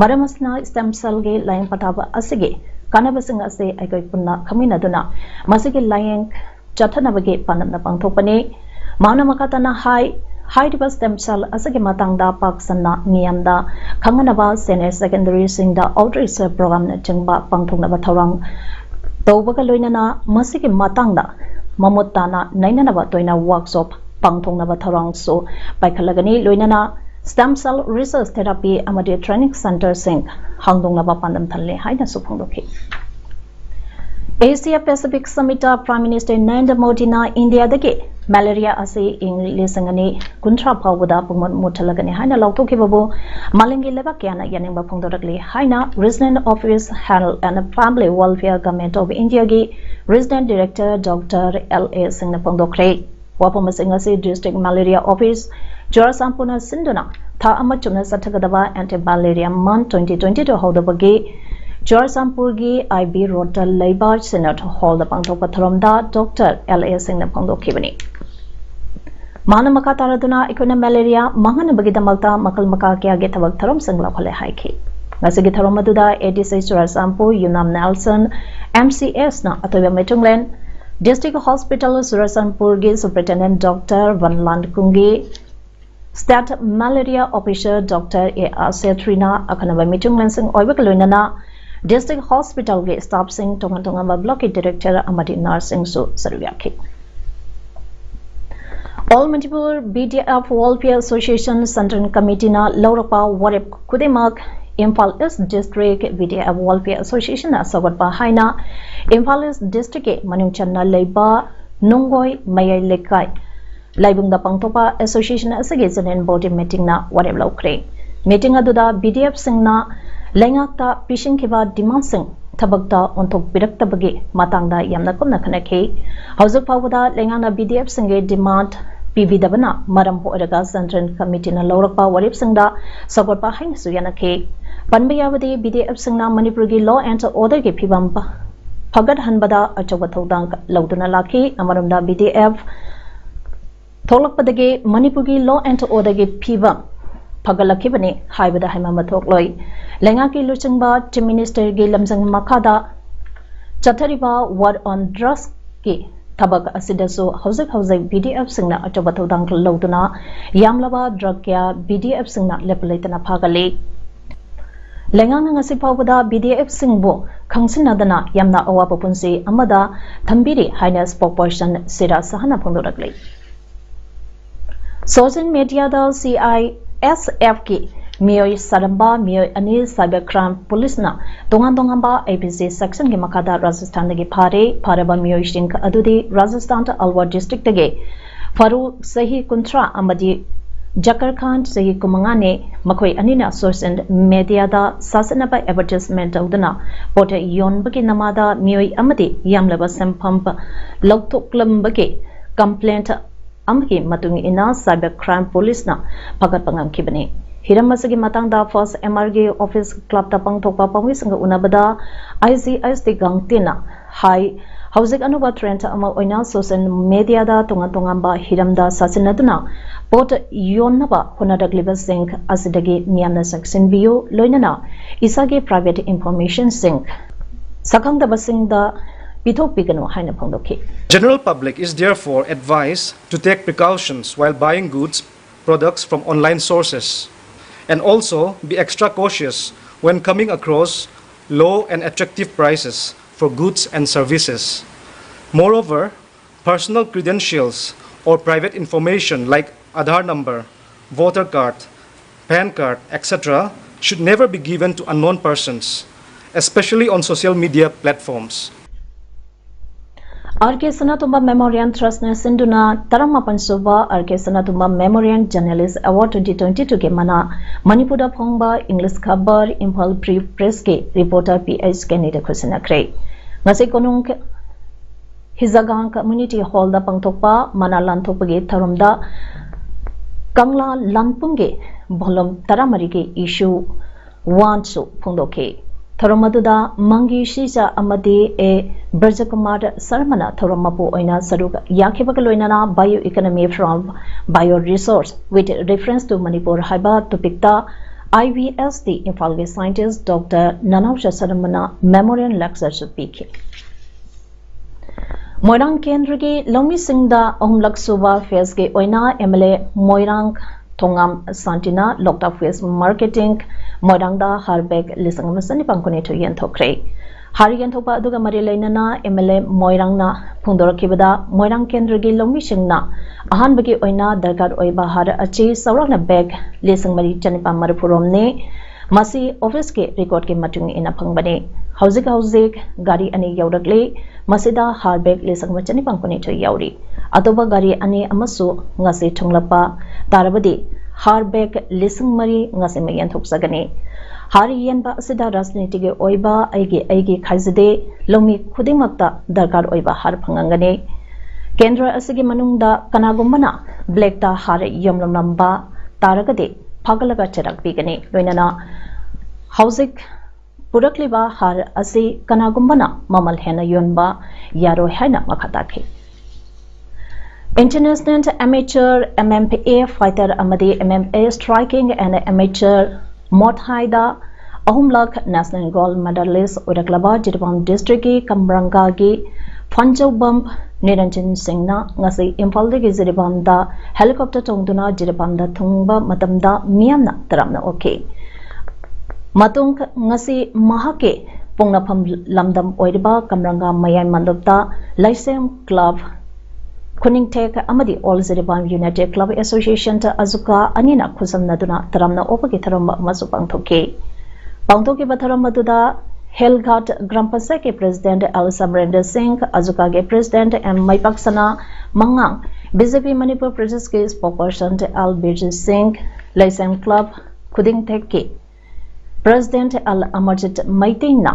ꯃꯔꯝ ꯑꯁꯤꯅ stem cell ꯒꯤ ꯂꯥꯏꯌꯦꯡ ꯄꯊꯥꯞ ꯑꯁꯤꯒꯤ ꯀꯥꯟꯅꯕꯁꯤꯡ ꯑꯁꯤ ꯑꯩꯈꯣꯏ ꯄꯨꯟꯅ ꯈꯪꯃꯤꯟꯅꯗꯨꯅ ꯃꯁꯤꯒꯤ ꯂꯥꯏꯌꯦꯡ ꯆꯠꯊꯅꯕꯒꯤ ꯄꯥꯟꯗꯝꯗ ꯄꯥꯡꯊꯣꯛꯄꯅꯤ꯫ ꯃꯍꯥꯛꯅ ꯃꯈꯥ ꯇꯥꯅ ꯍꯥꯏ, ꯍꯥꯏꯔꯤꯕ stem cell ꯑꯁꯤꯒꯤ ꯃꯇꯥꯡꯗ ꯄꯥꯛ ꯁꯟꯅ ꯃꯤꯌꯥꯝꯗ ꯈꯪꯍꯟꯅꯕ senior secondary ꯁꯤꯡꯗ outreach program ꯅꯆꯤꯡꯕ ꯄꯥꯡꯊꯣꯛꯅꯕ ꯊꯧꯔꯥꯡ ꯇꯧꯕꯒ ꯂꯣꯏꯅꯅ ꯃꯁꯤꯒꯤ ꯃꯇꯥꯡꯗ ꯃꯃꯨꯠ ꯇꯥꯅ ꯅꯩꯅꯅꯕ ꯇꯣꯏꯅ workshop ꯄꯥꯡꯊꯣꯛꯅꯕ ꯊꯧꯔꯥꯡꯁꯨ ꯄꯥꯏꯈꯠꯂꯒꯅꯤ꯫ ꯂꯣꯏꯅꯅ stem cell research therapy ꯑꯃꯗꯤ training center ꯁꯤꯡ ꯍꯥꯡꯗꯣꯛꯅꯕ ꯄꯥꯟꯗꯝ ꯊꯝꯂꯦ ꯍꯥꯏꯅꯁꯨ ꯐꯣꯡꯗꯣꯛꯈꯤ꯫ Asia Pacific Summit ꯇ Prime Minister ꯅꯔꯦꯟꯗ꯭ꯔ ꯃꯣꯗꯤꯅ ꯏꯟꯗꯤꯌꯥꯗꯒꯤ malaria ꯑꯁꯤ ꯏꯪ ꯂꯤꯁꯤꯡ ꯑꯅꯤ ꯀꯨꯟꯊ꯭ꯔꯥ ꯐꯥꯎꯕꯗ ꯄꯨꯡꯃꯨꯠ ꯃꯨꯠꯊꯠꯂꯒꯅꯤ ꯍꯥꯏꯅ ꯂꯥꯎꯊꯣꯛꯈꯤꯕꯕꯨ ꯃꯥꯂꯦꯝꯒꯤ ꯂꯩꯕꯥꯛ ꯀꯌꯥꯅ ꯌꯥꯅꯤꯡꯕ ꯐꯣꯡꯗꯣꯔꯛꯂꯤ ꯍꯥꯏꯅ Regional Office Health and Family Welfare, Government of India ꯒꯤ Regional Director Doctor L A ꯁꯤꯡꯅ ꯐꯣꯡꯗꯣꯛꯈ꯭ꯔꯦ꯫ ꯋꯥꯐꯝ ꯑꯁꯤ ꯉꯁꯤ District Malaria Office, ꯆꯨꯔꯆꯥꯟꯄꯨꯔꯅ ꯁꯤꯟꯗꯨꯅ ꯊꯥ ꯑꯃ ꯆꯨꯞꯅ ꯆꯠꯊꯒꯗꯕ Anti Malaria Month twenty twenty-two ꯍꯧꯗꯕꯒꯤ ꯆꯨꯔꯆꯥꯟꯄꯨꯔꯒꯤ I B Road ꯇ ꯂꯩꯕ Synod Hall ꯗ ꯄꯥꯡꯊꯣꯛꯄ ꯊꯧꯔꯝꯗ Doctor L A ꯁꯤꯡꯅ ꯐꯣꯡꯗꯣꯛꯈꯤꯕꯅꯤ꯫ ꯃꯥꯅ ꯃꯈꯥ ꯇꯥꯔꯗꯨꯅ ꯑꯩꯈꯣꯏꯅ malaria ꯃꯥꯡꯍꯟꯅꯕꯒꯤꯗꯃꯛꯇ ꯃꯈꯜ ꯃꯈꯥ ꯀꯌꯥꯒꯤ ꯊꯕꯛ ꯊꯧꯔꯝꯁꯤꯡ ꯂꯧꯈꯠꯂꯦ ꯍꯥꯏꯈꯤ꯫ ꯉꯁꯤꯒꯤ ꯊꯧꯔꯝ ꯑꯗꯨꯗ A D C Churachandpur, Yunam Nelson, M C S ꯅ ꯑꯇꯣꯏꯕ ꯃꯤꯆꯨꯡꯂꯦꯟ, District Hospital ꯆꯨꯔꯆꯥꯟꯄꯨꯔꯒꯤ Superintendent Doctor ꯚꯟꯂꯥꯟ ꯀꯨꯡꯒꯤ, State Malaria Officer Doctor A R ꯁꯦꯇ꯭ꯔꯤꯅ ꯑꯈꯟꯅꯕ ꯃꯤꯆꯨꯡꯂꯦꯟꯁꯤꯡ ꯑꯣꯏꯕꯒ ꯂꯣꯏꯅꯅ District Hospital ꯒꯤ staff ꯁꯤꯡ, ꯇꯣꯉꯥꯟ ꯇꯣꯉꯥꯟꯕ block ꯀꯤ director ꯑꯃꯗꯤ nurse ꯁꯤꯡꯁꯨ ꯁꯔꯨꯛ ꯌꯥꯈꯤ꯫ All Manipur B D F Welfare Association Central Committee ꯅ ꯂꯧꯔꯛꯄ ꯋꯥꯔꯦꯞ ꯈꯨꯗꯤꯡꯃꯛ Imphal East District B D F Welfare Association ꯅ ꯁꯧꯒꯠꯄ ꯍꯥꯏꯅ Imphal East District ꯀꯤ ꯃꯅꯨꯡ ꯆꯟꯅ ꯂꯩꯕ ꯅꯨꯡꯒꯣꯏ ꯃꯌꯥꯏ ꯂꯩꯀꯥꯏ ꯂꯥꯏꯕꯨꯡꯗ ꯄꯥꯡꯊꯣꯛꯄ association ꯑꯁꯤꯒꯤ general body meeting ꯅ ꯋꯥꯔꯦꯞ ꯂꯧꯈ꯭ꯔꯦ꯫ Meeting ꯑꯗꯨꯗ B D F ꯁꯤꯡꯅ ꯂꯩꯉꯥꯛꯇ ꯄꯤꯁꯤꯟꯈꯤꯕ demand ꯁꯤꯡ ꯊꯕꯛꯇ ꯑꯣꯟꯊꯣꯛꯄꯤꯔꯛꯇꯕꯒꯤ ꯃꯇꯥꯡꯗ ꯌꯥꯝꯅ ꯀꯨꯞꯅ ꯈꯟꯅꯈꯤ꯫ ꯍꯧꯖꯤꯛ ꯐꯥꯎꯕꯗ ꯂꯩꯉꯥꯛꯅ B D F ꯁꯤꯡꯒꯤ demand ꯄꯤꯕꯤꯗꯕꯅ ꯃꯔꯝ ꯑꯣꯏꯔꯒ Central Committee ꯅ ꯂꯧꯔꯛꯄ ꯋꯥꯔꯦꯞꯁꯤꯡꯗ ꯁꯧꯒꯠꯄ ꯍꯥꯏꯅꯁꯨ ꯌꯥꯅꯈꯤ꯫ ꯄꯟꯕ ꯌꯥꯕꯗꯤ B D F ꯁꯤꯡꯅ ꯃꯅꯤꯄꯨꯔꯒꯤ law and order ꯒꯤ ꯐꯤꯕꯝ ꯐꯒꯠꯍꯟꯕꯗ ꯑꯆꯧꯕ ꯊꯧꯗꯥꯡ ꯂꯧꯗꯨꯅ ꯂꯥꯛꯈꯤ꯫ ꯑꯃꯔꯣꯝꯗ B D F ꯊꯣꯛꯂꯛꯄꯗꯒꯤ ꯃꯅꯤꯄꯨꯔꯒꯤ law and order ꯒꯤ ꯐꯤꯕꯝ ꯐꯒꯠꯂꯛꯈꯤꯕꯅꯤ ꯍꯥꯏꯕꯗ ꯍꯩꯃꯟꯕ ꯊꯣꯛꯂꯣꯏ꯫ ꯂꯩꯉꯥꯛꯀꯤ ꯂꯨꯆꯤꯡꯕ Chief Minister ꯒꯤ ꯂꯝꯖꯤꯡ ꯃꯈꯥꯗ ꯆꯠꯊꯔꯤꯕ War on Drugs ꯀꯤ ꯊꯕꯛ ꯑꯁꯤꯗꯁꯨ ꯍꯧꯖꯤꯛ ꯍꯧꯖꯤꯛ B D F ꯁꯤꯡꯅ ꯑꯆꯧꯕ ꯊꯧꯗꯥꯡ ꯂꯧꯗꯨꯅ ꯌꯥꯝꯂꯕ drug ꯀꯌꯥ B D F ꯁꯤꯡꯅ ꯂꯦꯞꯄ ꯂꯩꯇꯅ ꯐꯥꯒꯠꯂꯤ꯫ ꯂꯩꯉꯥꯛꯅ ꯉꯁꯤ ꯐꯥꯎꯕꯗ B D F ꯁꯤꯡꯕꯨ ꯈꯪꯁꯤꯟꯅꯗꯅ ꯌꯥꯝꯅ ꯑꯋꯥꯕ ꯄꯨꯟꯁꯤ ꯑꯃꯗ ꯊꯝꯕꯤꯔꯤ ꯍꯥꯏꯅ spokesperson Siraj ꯁꯍꯥꯅ ꯐꯣꯡꯗꯣꯔꯛꯂꯤ꯫ Social media the C I S F ꯀꯤ ꯃꯤꯑꯣꯏ ꯁꯥꯔꯝꯕ ꯃꯤꯑꯣꯏ ꯑꯅꯤ cyber crime police ꯅ ꯇꯣꯉꯥꯟ ꯇꯣꯉꯥꯟꯕ I P C section ꯒꯤ ꯃꯈꯥꯗ ꯔꯥꯖꯁꯊꯥꯟꯗꯒꯤ ꯐꯥꯔꯦ꯫ ꯐꯥꯔꯕ ꯃꯤꯑꯣꯏꯁꯤꯡ ꯑꯗꯨꯗꯤ ꯔꯥꯖꯁꯊꯥꯟ ꯑꯜꯋꯥꯔ district ꯇꯒꯤ ꯐꯥꯔꯨꯛ, ꯆꯍꯤ ꯀꯨꯟꯊ꯭ꯔꯥ, ꯑꯃꯗꯤ ꯖꯀꯔ ꯈꯥꯟ, ꯆꯍꯤ ꯀꯨꯟꯃꯉꯥꯅꯤ꯫ ꯃꯈꯣꯏ ꯑꯅꯤꯅ social media ꯗ ꯁꯥꯁꯟꯅꯕ advertisement ꯇꯧꯗꯨꯅ ꯄꯣꯠ ꯌꯣꯟꯕꯒꯤ ꯅꯃꯥꯗ ꯃꯤꯑꯣꯏ ꯑꯃꯗꯤ ꯌꯥꯝꯂꯕ ꯁꯦꯟꯐꯝ ꯂꯧꯊꯣꯛꯂꯝꯕꯒꯤ complaint ꯑꯃꯒꯤ ꯃꯇꯨꯡ ꯏꯟꯅ Cyber Crime Policeꯅ ꯐꯒꯠꯄ ꯉꯝꯈꯤꯕꯅꯤ꯫ ꯍꯤꯔꯝ ꯑꯁꯤꯒꯤ ꯃꯇꯥꯡꯗ First M R ꯒꯤ office clubꯇ ꯄꯥꯡꯊꯣꯛꯄ ꯄꯥꯎꯃꯤꯁꯤꯡꯒ ꯎꯅꯕꯗ I G S T ꯒꯥꯡꯇꯤꯟꯅ ꯍꯥꯏ, ꯍꯧꯖꯤꯛ ꯑꯅꯧꯕ trend ꯑꯃ ꯑꯣꯏꯅ social mediaꯗ ꯇꯣꯉꯥꯟ ꯇꯣꯉꯥꯟꯕ ꯍꯤꯔꯝꯗ ꯁꯥꯁꯤꯟꯅꯗꯨꯅ ꯄꯣꯠ ꯌꯣꯟꯅꯕ ꯍꯣꯠꯅꯔꯛꯂꯤꯕꯁꯤꯡ ꯑꯁꯤꯗꯒꯤ ꯃꯤꯌꯥꯝꯅ ꯆꯦꯛꯁꯤꯟꯕꯤꯌꯨ, ꯂꯣꯏꯅꯅ ꯏꯁꯥꯒꯤ private informationꯁꯤꯡ ꯁꯛꯈꯪꯗꯕꯁꯤꯡꯗ ꯄꯤꯊꯣꯛꯄꯤꯒꯅꯨ ꯍꯥꯏꯅ ꯐꯣꯡꯗꯣꯛꯈꯤ꯫ General public is therefore advised to take precautions while buying goods, products from online sources, and also be extra cautious when coming across low and attractive prices for goods and services. Moreover, personal credentials or private information like Aadhaar number, voter card, PAN card, et cetera should never be given to unknown persons, especially on social media platforms. R K Sanatomba Memorial Trustꯅ ꯁꯤꯟꯗꯨꯅ ꯇꯔꯥꯃꯥꯄꯟ ꯁꯨꯕ R K Sanatomba Memorial Journalist Award twenty twenty-twoꯒꯤ ꯃꯅꯥ ꯃꯅꯤꯄꯨꯔꯗ ꯐꯣꯡꯕ English ꯈꯕꯔ Imphal Free Pressꯀꯤ reporter P H Kennyꯗ ꯈꯨꯠꯁꯤꯟꯅꯈ꯭ꯔꯦ꯫ ꯉꯁꯤ ꯀꯣꯅꯨꯡ ꯍꯤꯖꯒꯥꯡ Community Hallꯗ ꯄꯥꯡꯊꯣꯛꯄ ꯃꯅꯥ ꯂꯥꯟꯊꯣꯛꯄꯒꯤ ꯊꯧꯔꯝꯗ ꯀꯪꯂꯥ ꯂꯥꯟꯄꯨꯡꯒꯤ volume ꯇꯔꯥꯃꯔꯤꯒꯤ issue one ꯁꯨ ꯐꯣꯡꯗꯣꯛꯈꯤ꯫ ꯊꯧꯔꯝ ꯑꯗꯨꯗ ꯃꯪꯒꯤ ꯁꯤꯖꯥ ꯑꯃꯗꯤ A ꯕ꯭ꯔꯖꯀꯨꯃꯥꯔ ꯁꯔꯃꯅ ꯊꯧꯔꯝ ꯃꯄꯨ ꯑꯣꯏꯅ ꯁꯔꯨꯛ ꯌꯥꯈꯤꯕꯒ ꯂꯣꯏꯅꯅ Bio Economy from Bio Resource with Reference to Manipur ꯍꯥꯏꯕ topicꯇ I B S T ꯏꯝꯐꯥꯜꯒꯤ scientist Doctor ꯅꯅꯥꯎꯆꯥ ꯁꯔꯃꯅ memorial lectureꯁꯨ ꯄꯤꯈꯤ꯫ ꯃꯣꯏꯔꯥꯡ ꯀꯦꯟꯗ꯭ꯔꯒꯤ ꯂꯧꯃꯤꯁꯤꯡꯗ ꯑꯍꯨꯝꯂꯛ ꯁꯨꯕ phaseꯀꯤ ꯑꯣꯏꯅ M L A Moirang Thongam ꯁꯥꯟꯇꯤꯅ Loktak Fish Marketing ꯃꯣꯏꯔꯥꯡꯗ ꯍꯥꯔ bag ꯂꯤꯁꯤꯡ ꯑꯃ ꯆꯅꯤꯄꯥꯟ ꯀꯨꯟꯅꯤꯊꯣꯏ ꯌꯦꯟꯊꯣꯛꯈ꯭ꯔꯦ꯫ ꯍꯥꯔ ꯌꯦꯟꯊꯣꯛꯄ ꯑꯗꯨꯒ ꯃꯔꯤ ꯂꯩꯅꯅ M L A ꯃꯣꯏꯔꯥꯡꯅ ꯐꯣꯡꯗꯣꯔꯛꯈꯤꯕꯗ, ꯃꯣꯏꯔꯥꯡ ꯀꯦꯟꯗ꯭ꯔꯒꯤ ꯂꯧꯃꯤꯁꯤꯡꯅ ꯑꯍꯥꯟꯕꯒꯤ ꯑꯣꯏꯅ ꯗꯔꯀꯥꯔ ꯑꯣꯏꯕ ꯍꯥꯔ ꯑꯁꯤ ꯆꯥꯎꯔꯥꯛꯅ bag ꯂꯤꯁꯤꯡ ꯃꯔꯤ ꯆꯅꯤꯄꯥꯟ ꯃꯔꯤꯐꯨ ꯔꯣꯝꯅꯤ꯫ ꯃꯁꯤ officeꯀꯤ recordꯀꯤ ꯃꯇꯨꯡ ꯏꯟꯅ ꯐꯪꯕꯅꯤ꯫ ꯍꯧꯖꯤꯛ ꯍꯧꯖꯤꯛ ꯒꯥꯔꯤ ꯑꯅꯤ ꯌꯧꯔꯛꯂꯤ꯫ ꯃꯁꯤꯗ ꯍꯥꯔ bag ꯂꯤꯁꯤꯡ ꯑꯃ ꯆꯅꯤꯄꯥꯟ ꯀꯨꯟꯅꯤꯊꯣꯏ ꯌꯥꯎꯔꯤ꯫ ꯑꯇꯣꯞꯄ ꯒꯥꯔꯤ ꯑꯅꯤ ꯑꯃꯁꯨ ꯉꯁꯤ ꯊꯨꯡꯂꯛꯄ ꯇꯥꯔꯕꯗꯤ ꯍꯥꯔ bag ꯂꯤꯁꯤꯡ ꯃꯔꯤ ꯉꯁꯤꯃꯛ ꯌꯦꯟꯊꯣꯛꯆꯒꯅꯤ꯫ ꯍꯥꯔ ꯌꯦꯟꯕ ꯑꯁꯤꯗ ꯔꯥꯖꯅꯤꯇꯤꯒꯤ ꯑꯣꯏꯕ ꯑꯩꯒꯤ ꯑꯩꯒꯤ ꯈꯥꯏꯖꯗꯦ, ꯂꯧꯃꯤ ꯈꯨꯗꯤꯡꯃꯛꯇ ꯗꯔꯀꯥꯔ ꯑꯣꯏꯕ ꯍꯥꯔ ꯐꯪꯍꯟꯒꯅꯤ꯫ ꯀꯦꯟꯗ꯭ꯔ ꯑꯁꯤꯒꯤ ꯃꯅꯨꯡꯗ ꯀꯅꯥꯒꯨꯝꯕꯅ ꯕ꯭ꯂꯦꯛꯇ ꯍꯥꯔ ꯌꯣꯟꯂꯝꯂꯝꯕ ꯇꯥꯔꯒꯗꯤ ꯐꯥꯒꯠꯂꯒ ꯆꯩꯔꯥꯛ ꯄꯤꯒꯅꯤ꯫ ꯂꯣꯏꯅꯅ ꯍꯧꯖꯤꯛ ꯄꯨꯔꯛꯂꯤꯕ ꯍꯥꯔ ꯑꯁꯤ ꯀꯅꯥꯒꯨꯝꯕꯅ ꯃꯃꯜ ꯍꯦꯟꯅ ꯌꯣꯟꯕ ꯌꯥꯔꯣꯏ ꯍꯥꯏꯅ ꯃꯈꯥ ꯇꯥꯈꯤ꯫ International Amateur M M A Fighter ꯑꯃꯗꯤ M M A Striking and Amateur Muay Thai ꯗ ꯑꯍꯨꯝꯂꯛ National Gold Medalist ꯑꯣꯏꯔꯛꯂꯕ Jiribam district ꯀꯤ ꯀꯝꯔꯪꯒꯥꯒꯤ ꯐꯟꯖꯧꯕꯝ ꯅꯤꯔꯟꯖꯟ ꯁꯤꯡꯅ ꯉꯁꯤ ꯏꯝꯐꯥꯜꯗꯒꯤ ꯖꯤꯔꯤꯕꯥꯝꯗ helicopter ꯇꯣꯡꯗꯨꯅ ꯖꯤꯔꯤꯕꯥꯝꯗ ꯊꯨꯡꯕ ꯃꯇꯝꯗ ꯃꯤꯌꯥꯝꯅ ꯇꯔꯥꯝꯅ ꯑꯣꯛꯈꯤ꯫ ꯃꯇꯨꯡ ꯉꯁꯤ ꯃꯍꯥꯛꯀꯤ ꯄꯣꯛꯅꯐꯝ ꯂꯝꯗꯝ ꯑꯣꯏꯔꯤꯕ ꯀꯝꯔꯪꯒꯥ ꯃꯌꯥꯏ ꯃꯟꯗꯞꯇ ꯂꯩꯁꯦꯝ club ꯈꯨꯅꯤꯡꯊꯦꯛ ꯑꯃꯗꯤ All Jiribam United Club Association ꯑꯖꯨꯀꯥ ꯑꯅꯤꯅ ꯈꯨꯠꯁꯝꯅꯗꯨꯅ ꯇꯔꯥꯝꯅ ꯑꯣꯛꯄꯒꯤ ꯊꯧꯔꯝ ꯑꯃꯁꯨ ꯄꯥꯡꯊꯣꯛꯈꯤ꯫ ꯄꯥꯡꯊꯣꯛꯈꯤꯕ ꯊꯧꯔꯝ ꯑꯗꯨꯗ ꯍꯦꯜꯒꯥꯠ ꯒ꯭ꯔꯥꯝ ꯄꯟꯆꯥꯌꯠꯀꯤ president L ꯁꯃꯔꯦꯟꯗ꯭ꯔ ꯁꯤꯡ, ꯑꯖꯨꯀꯥꯒꯤ president M ꯃꯩꯄꯥꯛꯁꯅꯥ ꯃꯉꯥꯡ, B J P Manipur ꯄ꯭ꯔꯗꯦꯁꯀꯤ spokesperson L ꯕꯤꯔꯖꯤꯠ ꯁꯤꯡ, ꯂꯩꯁꯦꯝ club ꯈꯨꯗꯤꯡꯊꯦꯛꯀꯤ president L ꯑꯃꯔꯖꯤꯠ ꯃꯩꯇꯩꯅ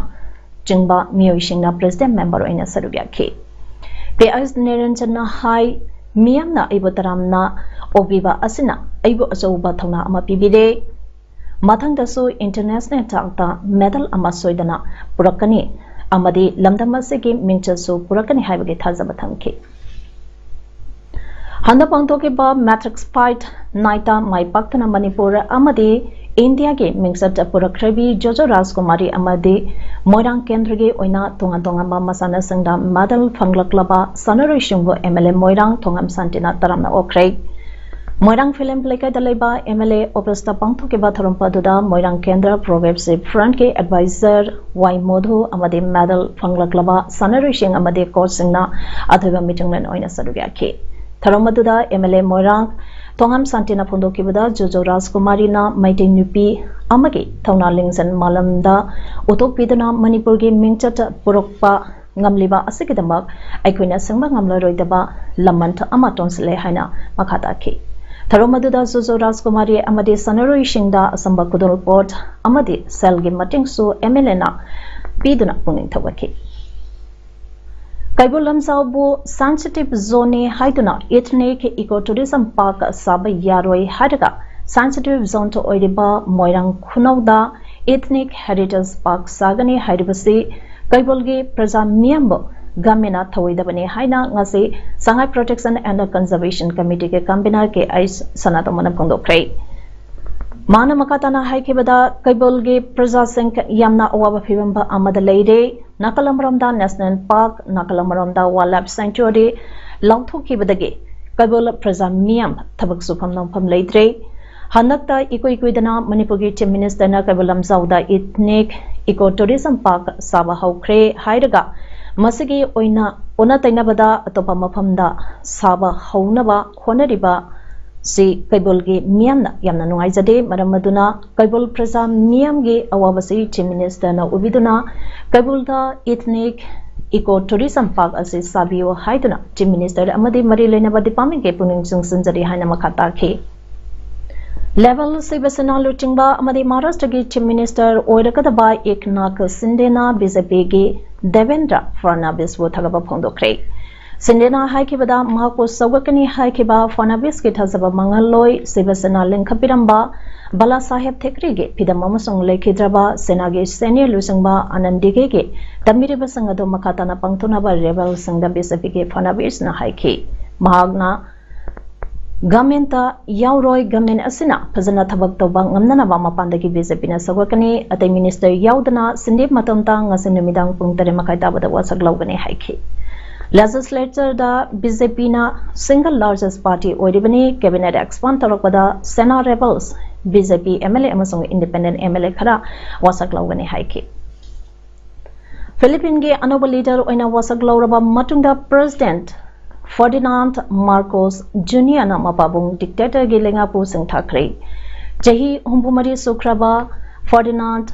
ꯆꯤꯡꯕ ꯃꯤꯑꯣꯏꯁꯤꯡꯅ president member ꯑꯣꯏꯅ ꯁꯔꯨꯛ ꯌꯥꯈꯤ꯫ ꯄꯤ ꯑꯩꯆ ꯅꯤꯔꯟꯖꯟꯅ ꯍꯥꯏ, ꯃꯤꯌꯥꯝꯅ ꯑꯩꯕꯨ ꯇꯔꯥꯝꯅ ꯑꯣꯛꯄꯤꯕ ꯑꯁꯤꯅ ꯑꯩꯕꯨ ꯑꯆꯧꯕ ꯊꯧꯅꯥ ꯑꯃ ꯄꯤꯕꯤꯔꯦ꯫ ꯃꯊꯪꯗꯁꯨ international ꯊꯥꯛꯇ medal ꯑꯃ ꯁꯣꯏꯗꯅ ꯄꯨꯔꯛꯀꯅꯤ ꯑꯃꯗꯤ ꯂꯝꯗꯝ ꯑꯁꯤꯒꯤ ꯃꯤꯡꯆꯠꯁꯨ ꯄꯨꯔꯛꯀꯅꯤ ꯍꯥꯏꯕꯒꯤ ꯊꯥꯖꯕ ꯊꯝꯈꯤ꯫ ꯍꯟꯗꯛ ꯄꯥꯡꯊꯣꯛꯈꯤꯕ Matrix Fight Night ꯇ ꯃꯥꯏ ꯄꯥꯛꯇꯨꯅ ꯃꯅꯤꯄꯨꯔ ꯑꯃꯗꯤ ꯏꯟꯗꯤꯌꯥꯒꯤ ꯃꯤꯡꯆꯠ ꯄꯨꯔꯛꯈ꯭ꯔꯕꯤ ꯖꯣꯖꯣ ꯔꯥꯖꯀꯨꯃꯥꯔꯤ ꯑꯃꯗꯤ ꯃꯣꯏꯔꯥꯡ ꯀꯦꯟꯗ꯭ꯔꯒꯤ ꯑꯣꯏꯅ ꯇꯣꯉꯥꯟ ꯇꯣꯉꯥꯟꯕ ꯃꯁꯥꯟꯅꯁꯤꯡꯗ medal ꯐꯪꯂꯛꯂꯕ ꯁꯥꯟꯅꯔꯣꯏꯁꯤꯡꯕꯨ M L A ꯃꯣꯏꯔꯥꯡ ꯊꯣꯉꯥꯝ ꯁꯥꯟꯇꯤꯅ ꯇꯔꯥꯝꯅ ꯑꯣꯛꯈ꯭ꯔꯦ꯫ ꯃꯣꯏꯔꯥꯡ ꯐꯤꯂꯝ ꯂꯩꯀꯥꯏꯗ ꯂꯩꯕ M L A office ꯇ ꯄꯥꯡꯊꯣꯛꯈꯤꯕ ꯊꯧꯔꯝ ꯑꯗꯨꯗ ꯃꯣꯏꯔꯥꯡ ꯀꯦꯟꯗ꯭ꯔ Progressive Front ꯀꯤ advisor ꯋꯥꯏ ꯃꯣꯙꯨ ꯑꯃꯗꯤ medal ꯐꯪꯂꯛꯂꯕ ꯁꯥꯟꯅꯔꯣꯏꯁꯤꯡ ꯑꯃꯗꯤ coach ꯁꯤꯡꯅ ꯑꯊꯣꯏꯕ ꯃꯤꯇꯤꯡꯂꯦꯟ ꯑꯣꯏꯅ ꯁꯔꯨꯛ ꯌꯥꯈꯤ꯫ ꯊꯧꯔꯝ ꯑꯗꯨꯗ M L A ꯃꯣꯏꯔꯥꯡ ꯊꯣꯉꯥꯝ ꯁꯥꯟꯇꯤꯅ ꯐꯣꯡꯗꯣꯛꯈꯤꯕꯗ ꯖꯣꯖꯣ ꯔꯥꯖꯀꯨꯃꯥꯔꯤꯅ ꯃꯩꯇꯩ ꯅꯨꯄꯤ ꯑꯃꯒꯤ ꯊꯧꯅꯥ ꯂꯤꯡꯖꯦꯜ ꯃꯥꯂꯦꯝꯗ ꯎꯠꯊꯣꯛꯄꯤꯗꯨꯅ ꯃꯅꯤꯄꯨꯔꯒꯤ ꯃꯤꯡꯆꯠ ꯄꯨꯔꯛꯄ ꯉꯝꯂꯤꯕ ꯑꯁꯤꯒꯤꯗꯃꯛ ꯑꯩꯈꯣꯏꯅ ꯁꯤꯡꯕ ꯉꯝꯂꯔꯣꯏꯗꯕ ꯂꯃꯟ ꯑꯃ ꯇꯣꯟꯁꯤꯜꯂꯦ ꯍꯥꯏꯅ ꯃꯈꯥ ꯇꯥꯈꯤ꯫ ꯊꯧꯔꯝ ꯑꯗꯨꯗ ꯖꯣꯖꯣ ꯔꯥꯖꯀꯨꯃꯥꯔꯤ ꯑꯃꯗꯤ ꯁꯥꯟꯅꯔꯣꯏꯁꯤꯡꯗ ꯑꯆꯝꯕ ꯈꯨꯗꯣꯜꯄꯣꯠ ꯑꯃꯗꯤ ꯁꯦꯜꯒꯤ ꯃꯇꯦꯡꯁꯨ M L A ꯅ ꯄꯤꯗꯨꯅ ꯄꯨꯛꯅꯤꯡ ꯊꯧꯒꯠꯈꯤ꯫ ꯀꯩꯕꯨꯜ ꯂꯝꯖꯥꯎꯕꯨ sensitive zoneꯅꯤ ꯍꯥꯏꯗꯨꯅ Ethnic Ecotourism Park ꯁꯥꯕ ꯌꯥꯔꯣꯏ ꯍꯥꯏꯔꯒ sensitive zoneꯇ ꯑꯣꯏꯔꯤꯕ ꯃꯣꯏꯔꯥꯡ ꯈꯨꯅꯧꯗ Ethnic Heritage Park ꯁꯥꯒꯅꯤ ꯍꯥꯏꯔꯤꯕꯁꯤ ꯀꯩꯕꯨꯜꯒꯤ ꯄ꯭ꯔꯖꯥ ꯃꯤꯌꯥꯝꯕꯨ ꯒꯃꯦꯟꯅ ꯊꯧꯑꯣꯏꯗꯕꯅꯤ ꯍꯥꯏꯅ ꯉꯁꯤ Sangai Protection and Conservation Committeeꯒꯤ convener ꯀꯦ ꯑꯩꯆ ꯁꯅꯥꯇꯣꯝꯕꯅ ꯐꯣꯡꯗꯣꯛꯈ꯭ꯔꯦ꯫ ꯃꯥꯅ ꯃꯈꯥ ꯇꯥꯅ ꯍꯥꯏꯈꯤꯕꯗ, ꯀꯩꯕꯨꯜꯒꯤ ꯄ꯭ꯔꯖꯥꯁꯤꯡ ꯌꯥꯝꯅ ꯑꯋꯥꯕ ꯐꯤꯕꯝ ꯑꯃꯗ ꯂꯩꯔꯦ꯫ ꯅꯥꯀꯜ ꯑꯃꯔꯣꯝꯗ National Park, ꯅꯥꯀꯜ ꯑꯃꯔꯣꯝꯗ Wildlife Sanctuary ꯂꯥꯎꯊꯣꯛꯈꯤꯕꯗꯒꯤ ꯀꯩꯕꯨꯜ ꯄ꯭ꯔꯖꯥ ꯃꯤꯌꯥꯝ ꯊꯕꯛ ꯁꯨꯐꯝ ꯅꯣꯝꯐꯝ ꯂꯩꯇ꯭ꯔꯦ꯫ ꯍꯟꯗꯛꯇ ꯏꯀꯨꯏ ꯀꯨꯏꯗꯅ ꯃꯅꯤꯄꯨꯔꯒꯤ Chief Ministerꯅ ꯀꯩꯕꯨꯜ ꯂꯝꯖꯥꯎꯗ Ethnic Ecotourism Park ꯁꯥꯕ ꯍꯧꯈ꯭ꯔꯦ ꯍꯥꯏꯔꯒ ꯃꯁꯤꯒꯤ ꯑꯣꯏꯅ ꯑꯣꯟꯅ ꯇꯩꯅꯕꯗ ꯑꯇꯣꯞꯄ ꯃꯐꯝꯗ ꯁꯥꯕ ꯍꯧꯅꯕ ꯍꯣꯠꯅꯔꯤꯕ ꯁꯤ ꯀꯩꯕꯨꯜꯒꯤ ꯃꯤꯌꯥꯝꯅ ꯌꯥꯝꯅ ꯅꯨꯡꯉꯥꯏꯖꯗꯦ꯫ ꯃꯔꯝ ꯑꯗꯨꯅ ꯀꯩꯕꯨꯜ ꯄ꯭ꯔꯖꯥ ꯃꯤꯌꯥꯝꯒꯤ ꯑꯋꯥꯕꯁꯤ Chief Ministerꯅ ꯎꯕꯤꯗꯨꯅ ꯀꯩꯕꯨꯜꯗ Ethnic Ecotourism Park ꯑꯁꯤ ꯁꯥꯕꯤꯌꯨ ꯍꯥꯏꯗꯨꯅ Chief Minister ꯑꯃꯗꯤ ꯃꯔꯤ ꯂꯩꯅꯕ departmentꯀꯤ ꯄꯨꯛꯅꯤꯡ ꯆꯤꯡꯁꯤꯟꯖꯔꯤ ꯍꯥꯏꯅ ꯃꯈꯥ ꯇꯥꯈꯤ꯫ ꯂꯦꯕꯦꯜ ꯁꯤꯕꯁꯦꯅꯥ ꯂꯨꯆꯤꯡꯕ ꯑꯃꯗꯤ ꯃꯍꯥꯔꯥꯁꯇ꯭ꯔꯒꯤ Chief Minister ꯑꯣꯏꯔꯒꯗꯕ ꯏꯛꯅꯥꯊ ꯁꯤꯟꯗꯦꯅ ꯕꯤ ꯖꯦ ꯄꯤꯒꯤ ꯗꯦꯕꯦꯟꯗ꯭ꯔ ꯐꯔꯅꯥꯕꯤꯁꯕꯨ ꯊꯥꯒꯠꯄ ꯐꯣꯡꯗꯣꯛꯈ꯭ꯔꯦ꯫ ꯁꯤꯟꯗꯦꯅ ꯍꯥꯏꯈꯤꯕꯗ ꯃꯍꯥꯛꯄꯨ ꯁꯧꯒꯠꯀꯅꯤ ꯍꯥꯏꯈꯤꯕ ꯐꯔꯅꯥꯕꯤꯁꯀꯤ ꯊꯥꯖꯕ ꯃꯥꯡꯍꯜꯂꯣꯏ꯫ ꯁꯤꯕꯁꯦꯅꯥ ꯂꯤꯡꯈꯠꯄꯤꯔꯝꯕ ꯕꯂꯥ ꯁꯥꯍꯦꯕ ꯊꯦꯀ꯭ꯔꯦꯒꯤ ꯐꯤꯗꯝ ꯑꯃꯁꯨꯡ ꯂꯩꯈꯤꯗ꯭ꯔꯕ ꯁꯦꯅꯥꯒꯤ senior ꯂꯨꯆꯤꯡꯕ ꯑꯅꯟ ꯗꯤꯒꯦꯒꯤ ꯇꯝꯕꯤꯔꯤꯕꯁꯤꯡ ꯑꯗꯨ ꯃꯈꯥ ꯇꯥꯅ ꯄꯥꯡꯊꯣꯛꯅꯕ ꯔꯦꯕꯦꯜꯁꯤꯡꯗ ꯕꯤ ꯖꯦ ꯄꯤꯒꯤ ꯐꯔꯅꯥꯕꯤꯁꯅ ꯍꯥꯏꯈꯤ꯫ ꯃꯍꯥꯛꯅ ꯒꯃꯦꯟꯇ ꯌꯥꯎꯔꯣꯏ, ꯒꯃꯦꯟ ꯑꯁꯤꯅ ꯐꯖꯅ ꯊꯕꯛ ꯇꯧꯕ ꯉꯝꯅꯅꯕ ꯃꯄꯥꯟꯗꯒꯤ ꯕꯤ ꯖꯦ ꯄꯤꯅ ꯁꯧꯒꯠꯀꯅꯤ꯫ ꯑꯇꯩ minister ꯌꯥꯎꯗꯅ ꯁꯤꯟꯗꯦ ꯃꯇꯣꯝꯇ ꯉꯁꯤ ꯅꯨꯃꯤꯗꯥꯡ ꯄꯨꯡ ꯇꯔꯦꯠ ꯃꯈꯥꯏ ꯇꯥꯕꯗ ꯋꯥꯁꯛ ꯂꯧꯒꯅꯤ ꯍꯥꯏꯈꯤ꯫ Legislatureꯗ ꯕꯤ ꯖꯦ ꯄꯤꯅ single largest party ꯑꯣꯏꯔꯤꯕꯅꯤ꯫ Cabinet expand ꯇꯧꯔꯛꯄꯗ Sena rebels, B J P M L A ꯑꯃꯁꯨꯡ independent ꯑꯦꯝ ꯑꯦꯜ ꯑꯦ ꯈꯔ ꯋꯥꯁꯛ ꯂꯧꯒꯅꯤ ꯍꯥꯏꯈꯤ꯫ ꯐꯤꯂꯤꯄꯤꯟꯒꯤ ꯑꯅꯧꯕ leader ꯑꯣꯏꯅ ꯋꯥꯁꯛ ꯂꯧꯔꯕ ꯃꯇꯨꯡꯗ President Ferdinand Marcos Juniorꯅ ꯃꯄꯥꯕꯨꯡ dictatorꯒꯤ ꯂꯩꯉꯥꯛꯄꯨ ꯁꯤꯡꯊꯥꯈ꯭ꯔꯦ꯫ ꯆꯍꯤ ꯍꯨꯝꯐꯨ ꯃꯔꯤ ꯁꯨꯈ꯭ꯔꯕ Ferdinand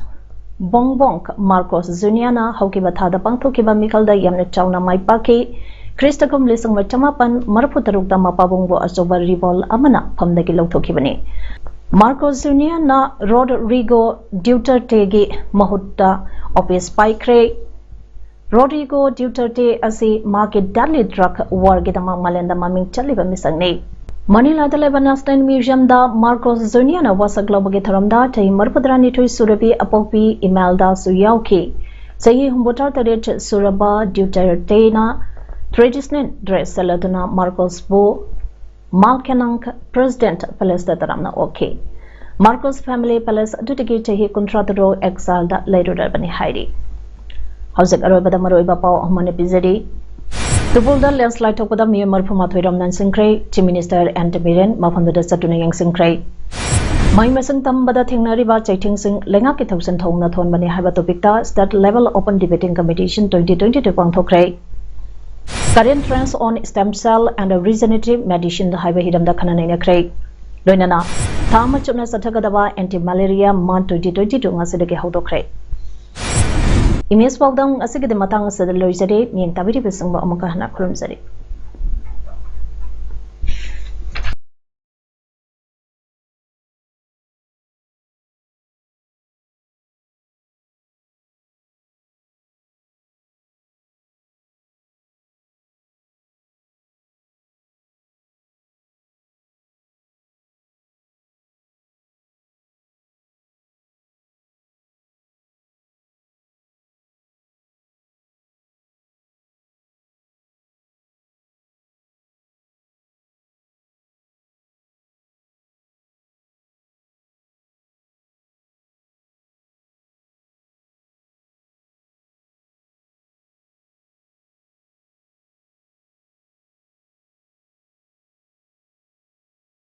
Bongbong Marcos Juniorꯅ ꯍꯧꯈꯤꯕ ꯊꯥꯗ ꯄꯥꯡꯊꯣꯛꯈꯤꯕ ꯃꯤꯈꯜꯗ ꯌꯥꯝꯅ ꯆꯥꯎꯅ ꯃꯥꯏ ꯄꯥꯛꯈꯤ꯫ ꯈ꯭ꯔꯤꯁꯇ ꯀꯨꯝ ꯂꯤꯁꯤꯡ ꯑꯃ ꯆꯃꯥꯄꯟ ꯃꯔꯤꯐꯨ ꯇꯔꯨꯛꯇ ꯃꯄꯥꯕꯨꯡꯕꯨ ꯑꯆꯧꯕ revolt ꯑꯃꯅ ꯐꯝꯗꯒꯤ ꯂꯧꯊꯣꯛꯈꯤꯕꯅꯤ꯫ Marcos Juniorꯅ Rodrigo Duterteꯒꯤ ꯃꯍꯨꯠꯇ office ꯄꯥꯏꯈ꯭ꯔꯦ꯫ ꯔꯣꯗ꯭ꯔꯤꯒꯣ ꯗ꯭ꯌꯨꯇꯔꯇꯦ ꯑꯁꯤ ꯃꯍꯥꯛꯀꯤ deadly drug warꯒꯤꯗꯃꯛ ꯃꯥꯂꯦꯝꯗ ꯃꯃꯤꯡ ꯆꯠꯂꯤꯕ ꯃꯤꯁꯛꯅꯤ꯫ ꯃꯅꯤꯂꯥꯗ ꯂꯩꯕ National Museumꯗ ꯃꯥꯔꯀꯣꯁ ꯖꯨꯅꯤꯌꯔꯅ ꯋꯥꯁꯛ ꯂꯧꯕꯒꯤ ꯊꯧꯔꯝꯗ ꯆꯍꯤ ꯃꯔꯤꯐꯨꯇꯔꯥꯅꯤꯊꯣꯏ ꯁꯨꯔꯕꯤ ꯑꯄꯣꯛꯄꯤ ꯏꯃꯦꯜꯗꯥꯁꯨ ꯌꯥꯎꯈꯤ꯫ ꯆꯍꯤ ꯍꯨꯝꯐꯨꯇꯔꯥ ꯇꯔꯦꯠ ꯁꯨꯔꯕ ꯗ꯭ꯌꯨꯇꯔꯇꯦꯅ traditional dress ꯁꯦꯠꯂꯗꯨꯅ ꯃꯥꯔꯀꯣꯁꯄꯨ ꯃꯥꯜꯀꯦꯅꯥꯡ Presidential Palaceꯇ ꯇꯔꯥꯝꯅ ꯑꯣꯛꯈꯤ꯫ ꯃꯥꯔꯀꯣꯁ family palace ꯑꯗꯨꯗꯒꯤ ꯆꯍꯤ ꯀꯨꯟꯊ꯭ꯔꯥ ꯇꯔꯨꯛ exileꯗ ꯂꯩꯔꯨꯔꯕꯅꯤ ꯍꯥꯏꯔꯤ꯫ ꯍꯧꯖꯤꯛ ꯑꯔꯣꯏꯕꯗ ꯃꯔꯨꯑꯣꯏꯕ ꯄꯥꯎ ꯑꯃꯅ ꯄꯤꯖꯔꯤ꯫ ꯇꯨꯄꯨꯜꯗ landslide ꯊꯣꯛꯄꯗ ꯃꯤꯑꯣꯏ ꯃꯔꯤꯐꯨ ꯃꯥꯊꯣꯏ ꯔꯣꯝ ꯅꯟꯁꯤꯟꯈ꯭ꯔꯦ꯫ Chief Minister ꯑꯦꯟ ꯕꯤꯔꯦꯟ ꯃꯐꯝꯗꯨꯗ ꯆꯠꯇꯨꯅ ꯌꯦꯡꯁꯤꯟꯈ꯭ꯔꯦ꯫ ꯃꯍꯩ ꯃꯁꯤꯡ ꯇꯝꯕꯗ ꯊꯦꯡꯅꯔꯤꯕ ꯆꯩꯊꯦꯡꯁꯤꯡ ꯂꯩꯉꯥꯛꯀꯤ ꯊꯧꯁꯤꯜ ꯊꯧꯅ ꯊꯣꯟꯕꯅꯤ ꯍꯥꯏꯕ topicꯇ State Level Open Debating Competition twenty twenty two ꯄꯥꯡꯊꯣꯛꯈ꯭ꯔꯦ꯫ Current trends on stem cell and regenerative medicine ꯍꯥꯏꯕ ꯍꯤꯔꯝꯗ ꯈꯟꯅ ꯅꯩꯅꯈ꯭ꯔꯦ꯫ ꯂꯣꯏꯅꯅ ꯊꯥ ꯑꯃ ꯆꯨꯞꯅ ꯆꯠꯊꯒꯗꯕ Anti Malaria Month twenty twenty two ꯉꯁꯤꯗꯒꯤ ꯍꯧꯗꯣꯛꯈ꯭ꯔꯦ꯫ Image ꯄꯥꯎꯗꯝ ꯑꯁꯤꯒꯤꯗꯤ ꯃꯇꯥꯡ ꯑꯁꯤꯗ ꯂꯣꯏꯖꯔꯦ꯫ ꯃꯤꯠꯌꯦꯡ ꯇꯥꯕꯤꯔꯤꯕꯁꯤꯡꯕꯨ ꯑꯃꯨꯛꯀ ꯍꯟꯅ ꯈꯨꯔꯨꯝꯖꯔꯤ꯫